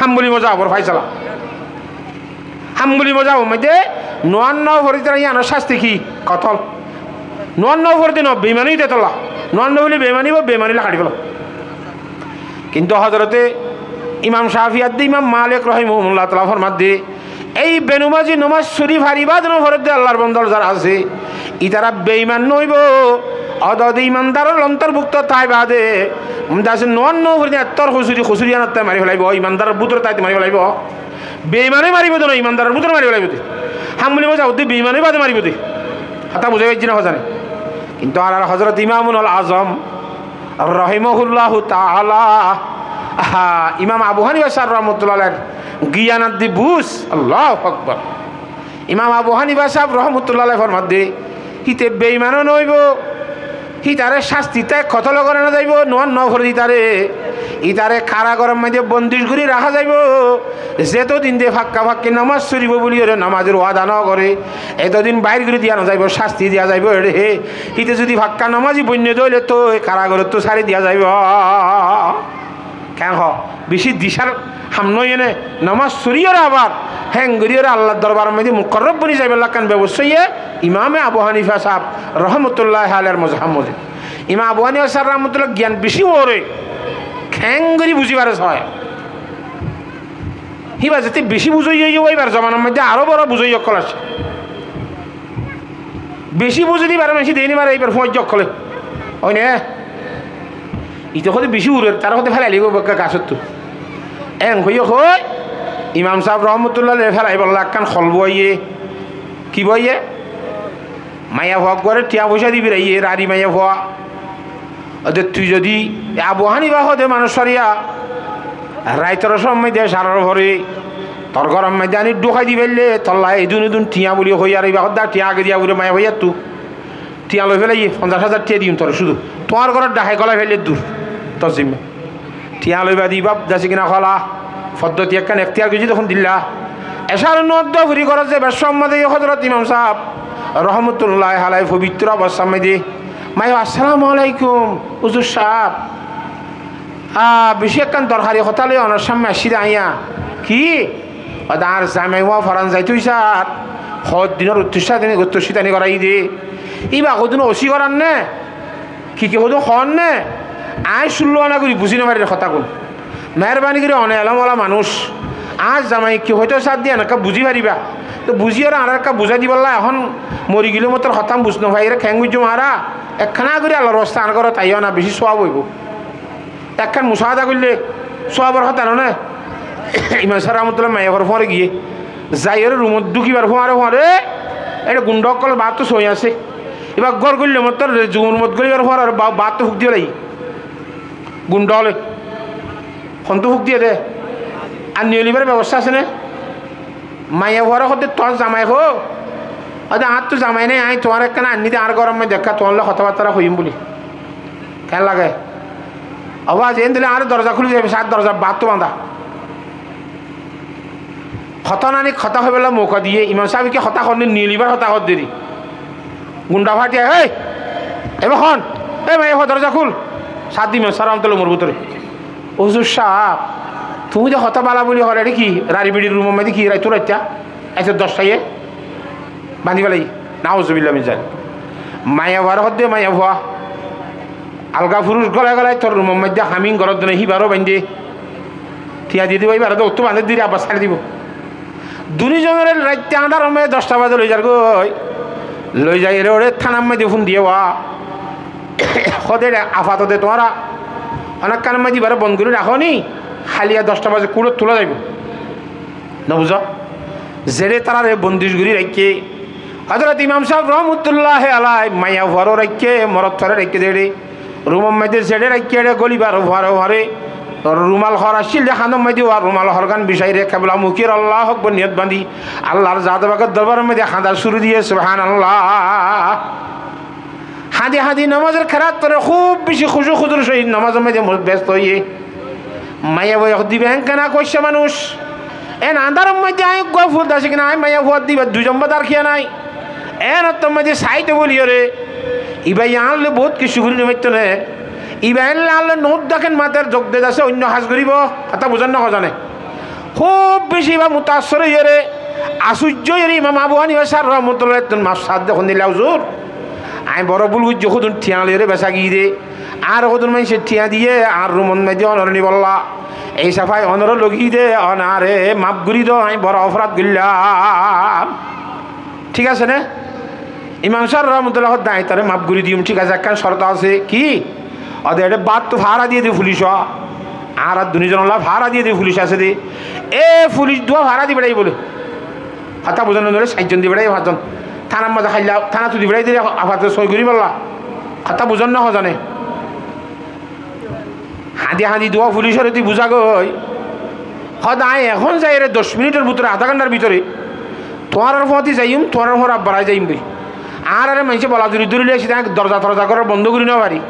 Hamboli mozhabor faisala. Hamboli mozhabor moidde nomaz nofore de ítarar yíanor casti ki? Kotol. Nomaz nofore de no, beiman óiye de tolla. Nomaz nofore de beiman óibo, beiman óile kati felo. Kintu Hozrote Imam Shafi ar de Imam Malik rohimahumullah taala formadde, ei benomazi nomaz fori fariba de nofore de Allar bonda zará asé, ítara beiman no óibo, ódode imandaror ontorbhukto táiba de. Dase nomaz nofore de ettór husuri, husuri yíanotte mari felaibo, imandaror bútore táite mari felaibo. Beimane maribo de no, imandaror bútore mari felaibo de. Hamboli mozhabot de beimane bade maribo de. Hotá buzá faijjó né hozane? Kintu añárar Hozrot Imamul Azam rohimahullahu taala, aha, Imam Abu Hanifa sahab rohmotullah alair giyan ar de buz, Allahu Akbar. Imam Abu Hanifa sahab rohmotullah alai formadde, íte beiman no óibo, ítare casti, íte kotol gora no zaibo, nomaz nofore de ítare, ítare karagoror moidde bondic gori raká zaibo. Zetodin de fakka fakki nomaz foribo buliyóre nomazor wada no gore, etodin bair gori diya no zaibo, casti diya zaibo ére. Íte zodi fakka nomazi boinne de óile toi karagorottu sari diya zaibo. Keén hoó? Beci dicar ham no óiye né? Nomaz foriyóre abar héen goriyóre Allar dorbaror moidde mukorrob boni zaibar ekkán bebosta óiye Imame Abu Hanifa sahab rohmotullah alair mozhabor moidde. Imam Abu Hanifa sahab rohmotullah giyan beci uore, keén gori buzi fare sóo. Íba zeté bicí buzóiya óiye, íbar zobanar maze aró boro buzóiya ókkol asé. Bicí buzói de íbare maincé deéni mare, íbar fuañijja ókkole. Ói né? Íte hoóde bicí urer, tará hoóde félai laibo ekká gasóttu. Eén hoiyé hoi, Imam sáb rohmotullah alaih félaibolla ekkán hol búaiye. Ki búaiye? Maiyafua uggúare thiañ foicá di beraiyé, rari maiyafua. Óde tui zodi Abu Hanifa hoóde manúic sóriya, raitor somot de, sarar fore, tor góror maze aní dhúkai di faille, tolla edún edún thiañ buli hoi, ar íba hoódde thiañ age diya foribo maiyafuattú. Thiañ loi félaiye, fonzaic házar thiañ diyum tore cúdu. Tuáñr góror dhahái gólai faille dur, tor zimma. Thiañ loi bade íba dasi kina hola foddoti ekkán ektiyar goijjé de hondilla. Ecár nuwat dua furi górot zaibar somot de Hozorot Imam sáb rohmotullah alaih fobitro obostár maze de, maiyafua, "Assalamu alaikum, uzur sáb. A, bicí ekkán dorhari hotá loi onor sámme aiccí de aññí." "Ki?" "Óde añár zamai fua foran zaito óiye sar, hoddinor uttor citani, uttor citani goráiye de. Íba hodún osi gorar né? Ki ki hodún hoór né? Aññí cúllu ana gorí buzí nofarir hotágun. Meérbani gorí one elóm ola manúic. Añár zamai ki hoitó sar de enekká buzí faribá. Toi buzíyore añáre ekká buzái dibolla, ehón mori gilé mottor hotá buzí nofaiyóre keén goijjum añára. Ekkána gorí Allar wasta añár górot aiyó na, bicí suwab óibo." Ekkán musaada goille suwabor hotá no né? Imam sáb rohmotullah maiyafuar fuare giyé, zaiyóre rumot dhúkibar fuare fuare, ére gundha ókkolor baáttu sói asé. Íba gór goille mottor zumur mot goille fuare ba-, baáttu fuk di félaiye. Gundha óle. Hontú fuk diye de? Ar niyolibar bebosta asé né? Maiyafuare hoódde, "Tuáñr zamai hoó?" Óde, "Añáttu zamai nái, aññí tuáñre ekkána anní de, añár góror maze ekká tuáñr loi hotábattara hoiyum buli." Keén lage? Óba, zeén dile añáre dorza kúli zaibo, sar dorza baáttu bañdá. Hotá nani hotá hoibolla mouka diye, imam sábe ki hotá hoór né, niyolibar hotá hoódde ri. Gundha fátiya, "Héi, ebe hon, e maiyafua dorza kúl." Sar de imam sáb rohmotullah rumor bútore. "Uzur sáb, tuñí de hotá bála buli hoór, ére ki rari beçir rumor maze ki raittu raitta?" Aicca, doc táiye bañdí félaiye. Nauzubillah min zalik. Maiyafuare hoódde, "Maiyafua, alga furus gólai gólai tor rumor maze hamin goródde né, híbaró bañdí de. Thiañ di diba, híbaró de, uttú bañdí diri, abbar sári dibo." Duni zonore raitte andáror maze doc tá baze loi zargói. Loi zaiyóre ére tánar maze fún diye, "Wa, hoóde ére afatote tuáñra onekkánor maze íbaré bon gorí rakó ni, háliya doc tá baze kúrot tulá zaibo." No buzó? Zeçé tarare bondic gorí raikké. Hozorot imam sáb rohmotullah alaih maiyafuaró raikké, morotfuaré raikké zeçé. Rumor maze zeçé raikké, ére gólibar fuare fuare rumal hór accíl de, hánor maze uwá rumal hórgán bicaiyóre kebla mukir Allahu Akbar niyot bañdí, Allar zat pakor dorbaror maze hañda cúru diye, subhanallah. Hañdi hañdi nomazor kerat goré, kúb beci kúcu kúzur sóhit nomazor maze mu-, besto óiye. Maiyafuaye hoódde, "Íba enkana koiccá manúic. Eén andáror maze aññí uggúa ful dasi kina, aññí maiyafuar de íba dui zon bade ar kiyá nái. Eén ottór maze saáide bóliyoré íba añálloi boóut kessú gorí nofaittóu né. Íba eénle añálloi noóut dáken mater zog de asé, oinno ham goríbo." Hotá buzón né hozane? Kúb beci íba mutaassor óiyoré, asuijjó óiyoré imam Abu Hanifa sáb rohmotullah alaih ttún maf saádde, hondilla, "Uzur, aññí boro búl goijjí, hodún thiañ loiyoré besá giyí de. Añáre hodún maincé thiañ diyé, añár rumot maze onoré nibolla. Ei safai onoré loi giyí de, one añáre maf gorí do, aññí boro oforad goillám." Thík asé né? Imam sáb rohmotullah hoódde, "Aññí tore maf gorí diyum, thík asé, ekkán córto asé." Ki? Óde, ére baáttu fára diyé de fulic, añára duni zonolla fára diyé de fulic asé de. E fulic duwa fára di beçáiye bóle. Hotá buzón né? Sair zon di beçáiye, fañs zon. Tánar maze háilla, tánattú di beçáiye de, afatote sói goríbolla. Hotá buzón né hozane? Hañdi hañdi duwa fulicoré di buzá goi. Hoódde, "Aññí ehón zaiyóre doc minitor bútore, adá gánthar bútore tuáñrar fúañti zaiyum, tuáñrar fúañra abbar aái zaiyum boi. Añáráre maincé bola zuri dóri loi aiccí de, aññí dorza torza góror bondó gorí nofarí.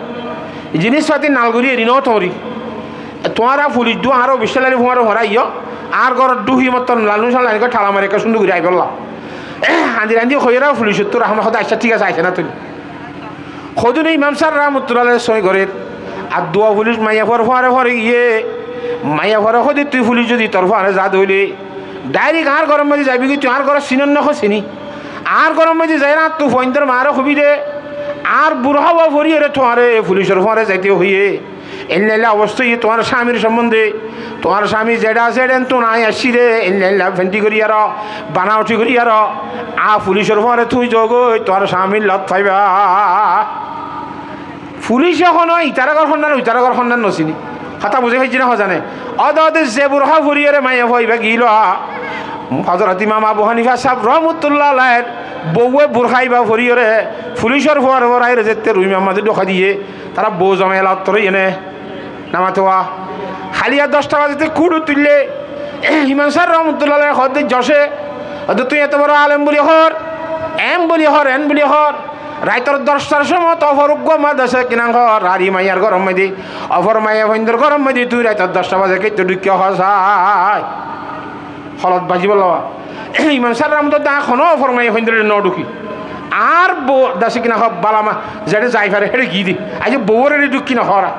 Zinísfati nal gorí eri notóri. Tuáñra fulic duwa añára obicá lali fúañre fúañra aiyó, añár góror dhúhi mottor lannú sallá enikká thala mari ekká cúndor gorí aibólla." Hañdi hañdi hoiyóre fulicottú rahmá hoódde, "Accá, thík asé, aicá na tui." Hodún imam sáb rohmotullah alaih sói gorér, ar duwa fulic maiyafuar fúañre fúañre giyé. Maiyafuare hoódde, "Tui fulic zodi tor fúañre za de óile, dhairik añár góror maze zaibi goi, tui añár góror sinor né?" Hoó, "Sini." "Añár góror maze zaiyóre añáttu fuaindór maáre hobi de, añár burháwa foriyoré tuáñre fulicor fúañre zaite hoiyé. Eilla eilla obosta, tuáñr cámir sombonde, tuáñr cámi zeçé asé, eçé tún añí aiccí de, eilla eilla fenti gorí aró, banauthi gorí aró, a fulisor fúañre tui zogói, tuáñr cámir lot faiba. Fulice hono itará gór honnán, uitará gór honnán no siní. Hotá buzí faijjí né, hozane? Óde óde ze burká foriyóre maiyafua ibá giíl. Hozorot Imam Abu Hanifa sáb rahmatullah alaihir bouwe burká ibá foriyóre fulisor fúar fúar aiyóre zette rumi mazé dóka diyé, tará bou zomai elot roiyé né. Namatowa. Háliya doc ta bazete kúçu tuille, Imam sáb rahmatullah alaih hoódde, Joce, hoódde, tui eto boro alem buli hoór, em buli hoór, en buli hoór, raitor doc tar somot ofor uggúa madrasa kinan hoór, ar i maiyar góror maze, ofor maiyafuaindor góror maze tui raitor doc ta baze kettó dhukké hoó sai. Holot bazibolla. Imam sáb rahmatullah alaih hono ofor maiyafuaindor no dhukí, añár bou dase kinan hoó, bala ma, zeçé zai fare héçe giíde. Aijja bouwor héçe dhukí no hoóra.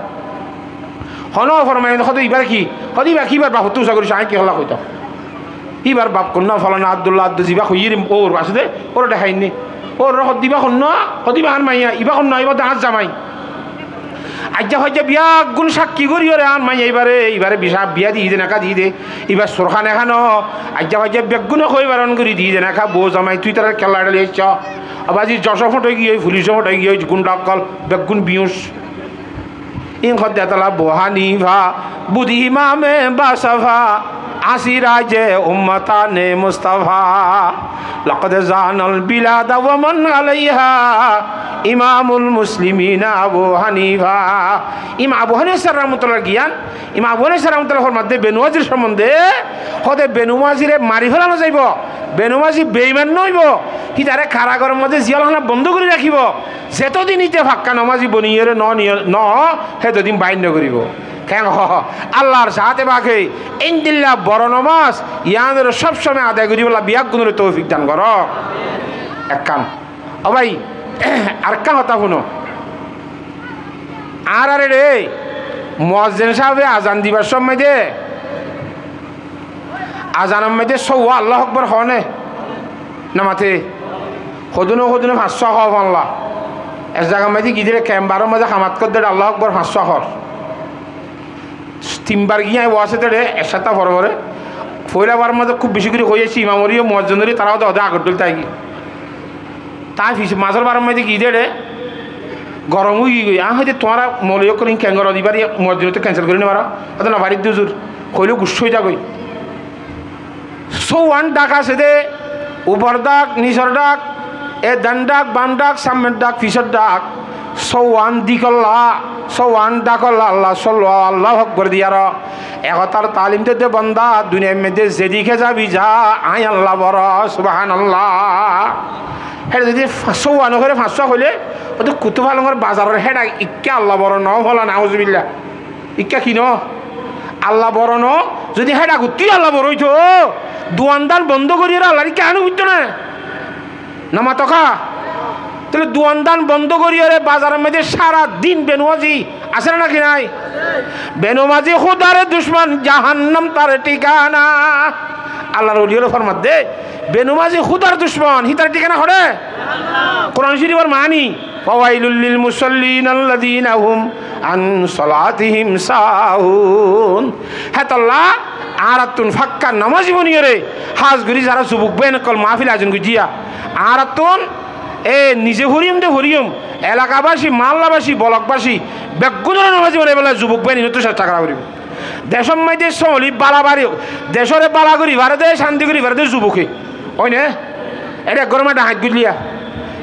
Hono ofor maiyafuainde hoódde, ibár ki? Hoódde, ibá ki, ibár bafottú usa gorí, añí ki holla hoitam? Ibár baf honnúa, folana Abdullah Abdu zibá hoiyér, óur asé de, óur dehái né. Óur hoódde, ibá honnúa? Hoódde, ibá añár maiya. Ibá honnúa? Ibá de añár zamai. Aijja hoijja beggún sákki goríyore añár maiya ibáre, ibáre bicá biya diyí de, neká diyí de. Ibár surhán ehánó. Aijja hoijja beggúne hoi baron gorí diyí de, neká bou zamai tui tarár kella eçé loi aiccó. Abar zi Joce fúñçai giyói, fulice fúñçai giyói, gunda ókkol, beggún biyuc. Ín hoódde etala Abu Hanifa, bud imame basafa, así raje ummatane Mustafa. Laqad zanal bilada wa man alaiha, Imamul Muslimina Abu Hanifa. Imam Abu Hanifa sáb rahmatullah giyan, Imam Abu Hanifa sáb rahmatullah formadde Benumazir sombonde, hoódde Benumazire mari félano zaibo, Benumazi beiman no óibo, hítare karagoror maze ziyólhana bondó gorí rakíbo. Zetodin íte fakka nomazi boniyóre no niyo-, no, hétodin bair no goríbo. Keén hoó? Allar zaáte fake éndilla boro nomaz, yiánore sob somoi adai goríbolla beggúnore toufik dan goró. Ekkán. Ó bái, arekkán hotá fúno. Añárar eçé muazzin sábe azan dibar somoi de, azanor maze sóuwa Allahu Akbar hoó né? Namate. Hodúne hodúne fañssúa hoó fán lá. Ek zagar maze giyé dé kembaror maze hamat goddé Allahu Akbar fañssúa hoór. Tin bar giyé añí waz ot dé ek háfta fore fore. Foila bar maze kúb beci gorí hoi aiccé, imamoré yó muazzinoré yó, tará óde óde agor dóil táki. Tañí fis mazor bar maze giyé dé gorom ói giyói. Añí hoói dé, tuáñra moulovi ókkol ín keén goró, ibáre muazzinottú kensel gorí no faró? Óde no fari dé huzur, hoilé guccá ói zagói. Sóuwan dhák asé dé, upor dhák, nisor dhák, e dán dhák, bám dhák, sámner dhák, fisor dhák. Sóuwan dhíkolla, sóuwan dhákolla, Allah sollu, Allahu Akbar diyaró. E hotár talim dedde banda, duniyair maze zedike zabi za, añí Allah boro, Subhanallah. Héçe zodi sóuwan ókkole fañssúa hoilé, óde Kutufalongor bazaror héça ikká Allah boro no hola, nauzubillah. Ikká ki no? Allah boro no? Zodi héça guttí Allah boro óito, duan dán bondó goríyore Allar ikká anu buitto na? No mato ká? Tóile duan dán bondó goríyore bazaror maze sára din benumazi asé né náki nái? Benumazi Húdar ducmon, jahannam tar thikana. Allar oliyóre formadde, benumazi Húdar ducmon, hítar thikana hoçé? Kuran Córifor maáni, "Fawailul lil musallin alladina hum an salatihim sahun." Hétolla añárattún fakka nomazi boniyóre, hás gorí zará zubuk bóin ókkol maáfil ayojon goijjé, añárattún e nize foriyum de foriyum, elakabaci, maállabáci, bolokbaci, beggúnore nomazi bonaibálla zubuk bóin ókkolottu cesta gorá foribó. Decór maze sóli bála bari, decóre bála gorí fare dé, cánti gorí fare dé zubuke. Ói né? Eçé ek góror maze dhaháit goillé,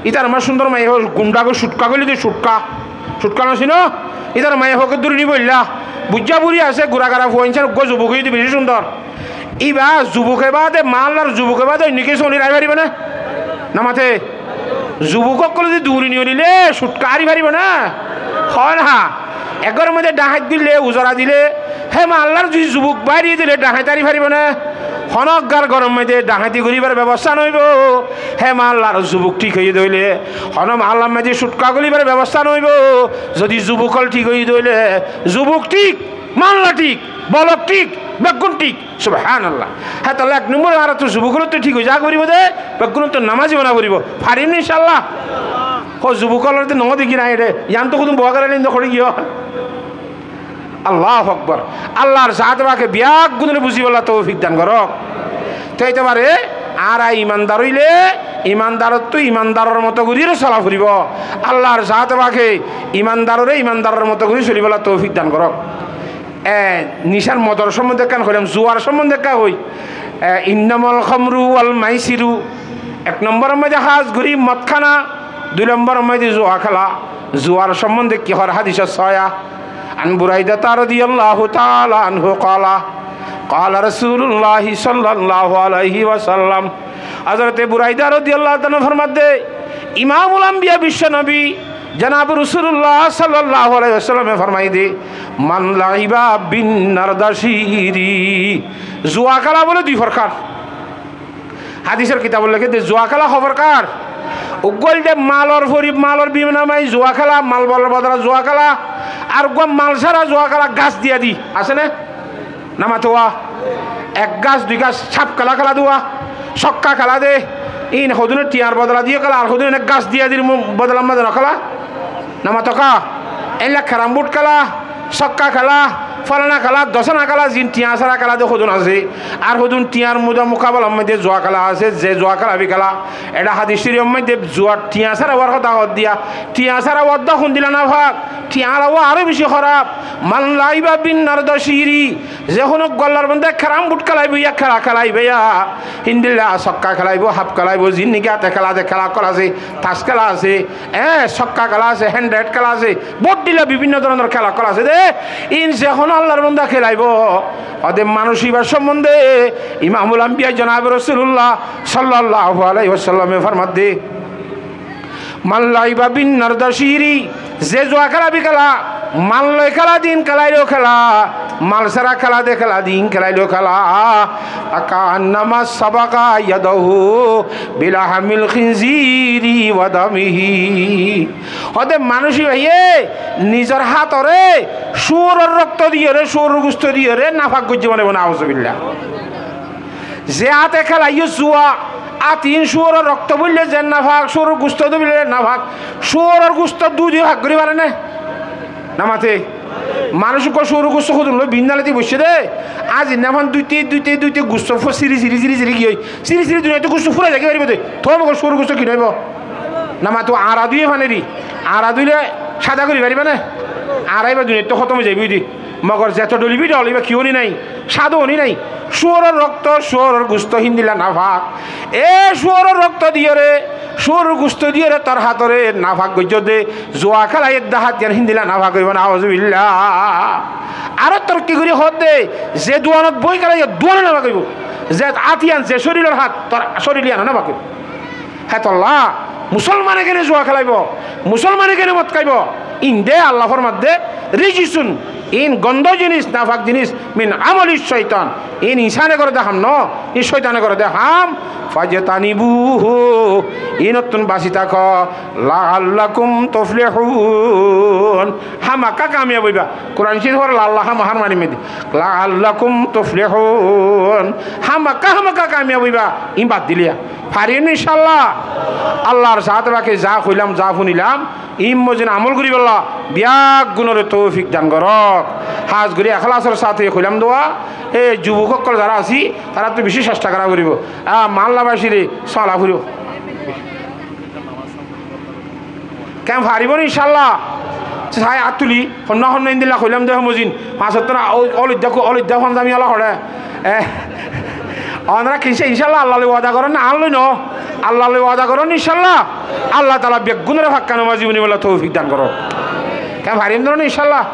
ítar maze cúndor maiyafuwa gundá goi cutká goillé dé, cutká. Cutká no sinó? Ítar maiyafuware dóri nibolla. Buijjá buri asé, guragara fua incán, uggúa zubuk óiye dé beci cúndor. Íba zubuke bade, maállar zubuke bade, oinno kessú sóli raái faribó né? No maté? Zubuk ókkole zodi duuri niyolile, cutká hári faribó né? Hoó na. Ek góror maze dhaháit goillé, uzora dile, hé maállar zodi zubuk bári dile, dhaháit hári faribó né? Honó uggwar góror maze dhaháiti goríbar bebosta no óibo. Hé maállar zubuk thík óiye dé óile, honó maállar maze cutká golibar bebosta no óibo. Zodi zubuk ókkol thík óiye dé óile, zubuk thík, maálla thík, bolok thík, beggún thík. Subhánallah. Hétolla ek nombor añárattú zubuk ókkolottú thík ói zaga foribó dé, beggúnottú nomazi bana foribó. Farim né incállah? Hó zubuk ókkoloré dé no dekí nái eçé. Yián tó hodún bowa goráile inde hoçé giyó. Allahu Akbar. Allar zaate pake beggúnore buzíbolla toufik dan gorók. Te ítara añára imandar óile, imandarottú imandaror moto goríyore sola foribó. Allar zaate pake imandarore imandaror moto gorí solibólla toufik dan gorók. E, nisar modor sombonde ekkán hoilam, zuar sombonde ekkán hoi. E, innamal khamru wal maisiru. Ek nombor or maze hás gorí mod hána, dui nombor or maze zua kéla. Zuar sombonde ki hoór hádis asé? عن بريدة رضي الله تعالى عنه قال، قال رسول الله صلى الله عليه وسلم. Hazrote Buraida rodiyallahu taala anhu formadde, Imamul Ambiya bicco nobi, jonabe Rosulullah sallallahu alaihi wasallame formaiyé de, من لعب بالنردشير. Zua kéla bóle dui forkar. Hádisor kitabot lekéde, zua kéla hó forkar. Uggúa óilde malor fori-, malor biniyomi zua kéla, mal bol-, bodola zua kéla, ar uggúa mal sára zua kéla, gas diya di. Asé né? Namato wa. Ek gas, dui gas, sáp kéla kéla de wa, sokka kéla de. Ín hodún thiañr bodola diyo kéla, ar hodún ene gas diya dir mo-, bodola maze no kéla. Namato ka, éilla keram bud kéla, sokka kéla, folana kéla, dosana kéla, zin thiañ sára kéla de hodún asé. Ar hodún thiañr muda mukabalar maze zua kéla asé, ze zua kéla bi kéla. Eçe hádis córif or maze zua thiañ sára uwar hotá hoódde, thiañ sára uwar de hondilla nafak, thiañ ala uwa aró beci hóraf. من لعب بالنردشير, ze honó uggúa Allar banda keram bud kélaibo, ya kéla kélaibo, ya hindilla sokka kélaibo, haf kélaibo, zin niki áte kéla de kéla ókkol asé, tas kéla asé, e, sokka kéla asé, hénd rait kéla asé, bóut dilla bibinno dóronor kéla ókkol asé de, ín ze honó Allar banda kélaibo, óde manúic íbar sombonde Imamul Ambiya jonabe Rosulullah sallallahu alaihi wasallame formadde, من لعب بالنردشير, ze zua kéla bi kéla, mal loi kéla de ín kélaileyó kéla, mal sára kéla de kéla de ín kélaileyó kéla, فكأنما سبق يده بلحم الخنزير ودمه. Óde manúic íbaye nizor hátoré cúoror rokto diyóre, cúoror gusto diyóre nafak goijjé mone mone, nauzubillah. Ze áte kélaiyó zua, át ín cúoror rokto bóille ze nafak, cúoror gusto de bóille nafak, cúoror gusto dui dui fak gorí fare né? Namate. Manúic uggúa cúoror gusto hodún loi binnalati boiccé de, azi nafan duite duite duite gusto fú-, siri siri siri siri giyói, siri siri duniyaittú gusto fúrai zai faribo de, tói mogor cúoror gusto ki no óibo? Namato añra duiye faneri, añra duile sáda gorí fariba né? Añra íba duniyaittú hótom ói zaiboi de. Mogor zeto dholibi dhol, íba kiyó ni nai, sádo ni nai. Cúoror rokto, cúoror gusto hindilla nafak. E cúoror rokto diyóre, cúoror gusto diyóre tor hátoré nafak goijjó de, zua kéla edde hát yián hindilla nafak óibo, nauzubillah. Aró torokki gorí hoódde, ze duanot boi kélaiyó, duano nafak óibo. Ze át yián, ze córilor hát, tor córil yiáno nafak óibo. Hétolla musolmane kene zua kélaibo, musolmane kene mod háibo, ín de Allah formadde, رجس, ín gondo jinis, nafak jinis, من عمل الشيطان, ín insane goré de ham no, ín cóitane goré de ham, فاجتنبوه, ínottún basi táko, لعلكم تفلحون, hámakká kamiyab óiba. Kuran córif or lalla ham har mani medi. لعلكم تفلحون. Hámakká, hámakká kamiyab óiba. Ín bad dile. Farim incállah. Allar zaate pake za hoilam, za funilam, ín mozin amol goríbolla beggúnore toufik dan gorók. Hás gorí ehlasor sáte hoilam de, e jubok ókkol zará así, taráttu beci cesta gorá foribo. A, mahallabacire sola foribo. Ken faribó né incállah? Sai át tuli, honnúa honnúa endilla hoilam de mozin. Fañs ottó na, ó, oloidda ku, oloidda fanzami ola hoçé. E, onora kinse incállah Allah loi wada goron na, añár loi no. Allah loi wada goron incállah. Allah taala beggúnore fakka nomazi bonibolla toufik dan goron. Ken farim de né incállah?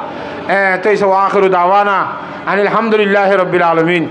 E, toi se, وآخر دعوانا أن الحمد لله رب العالمين.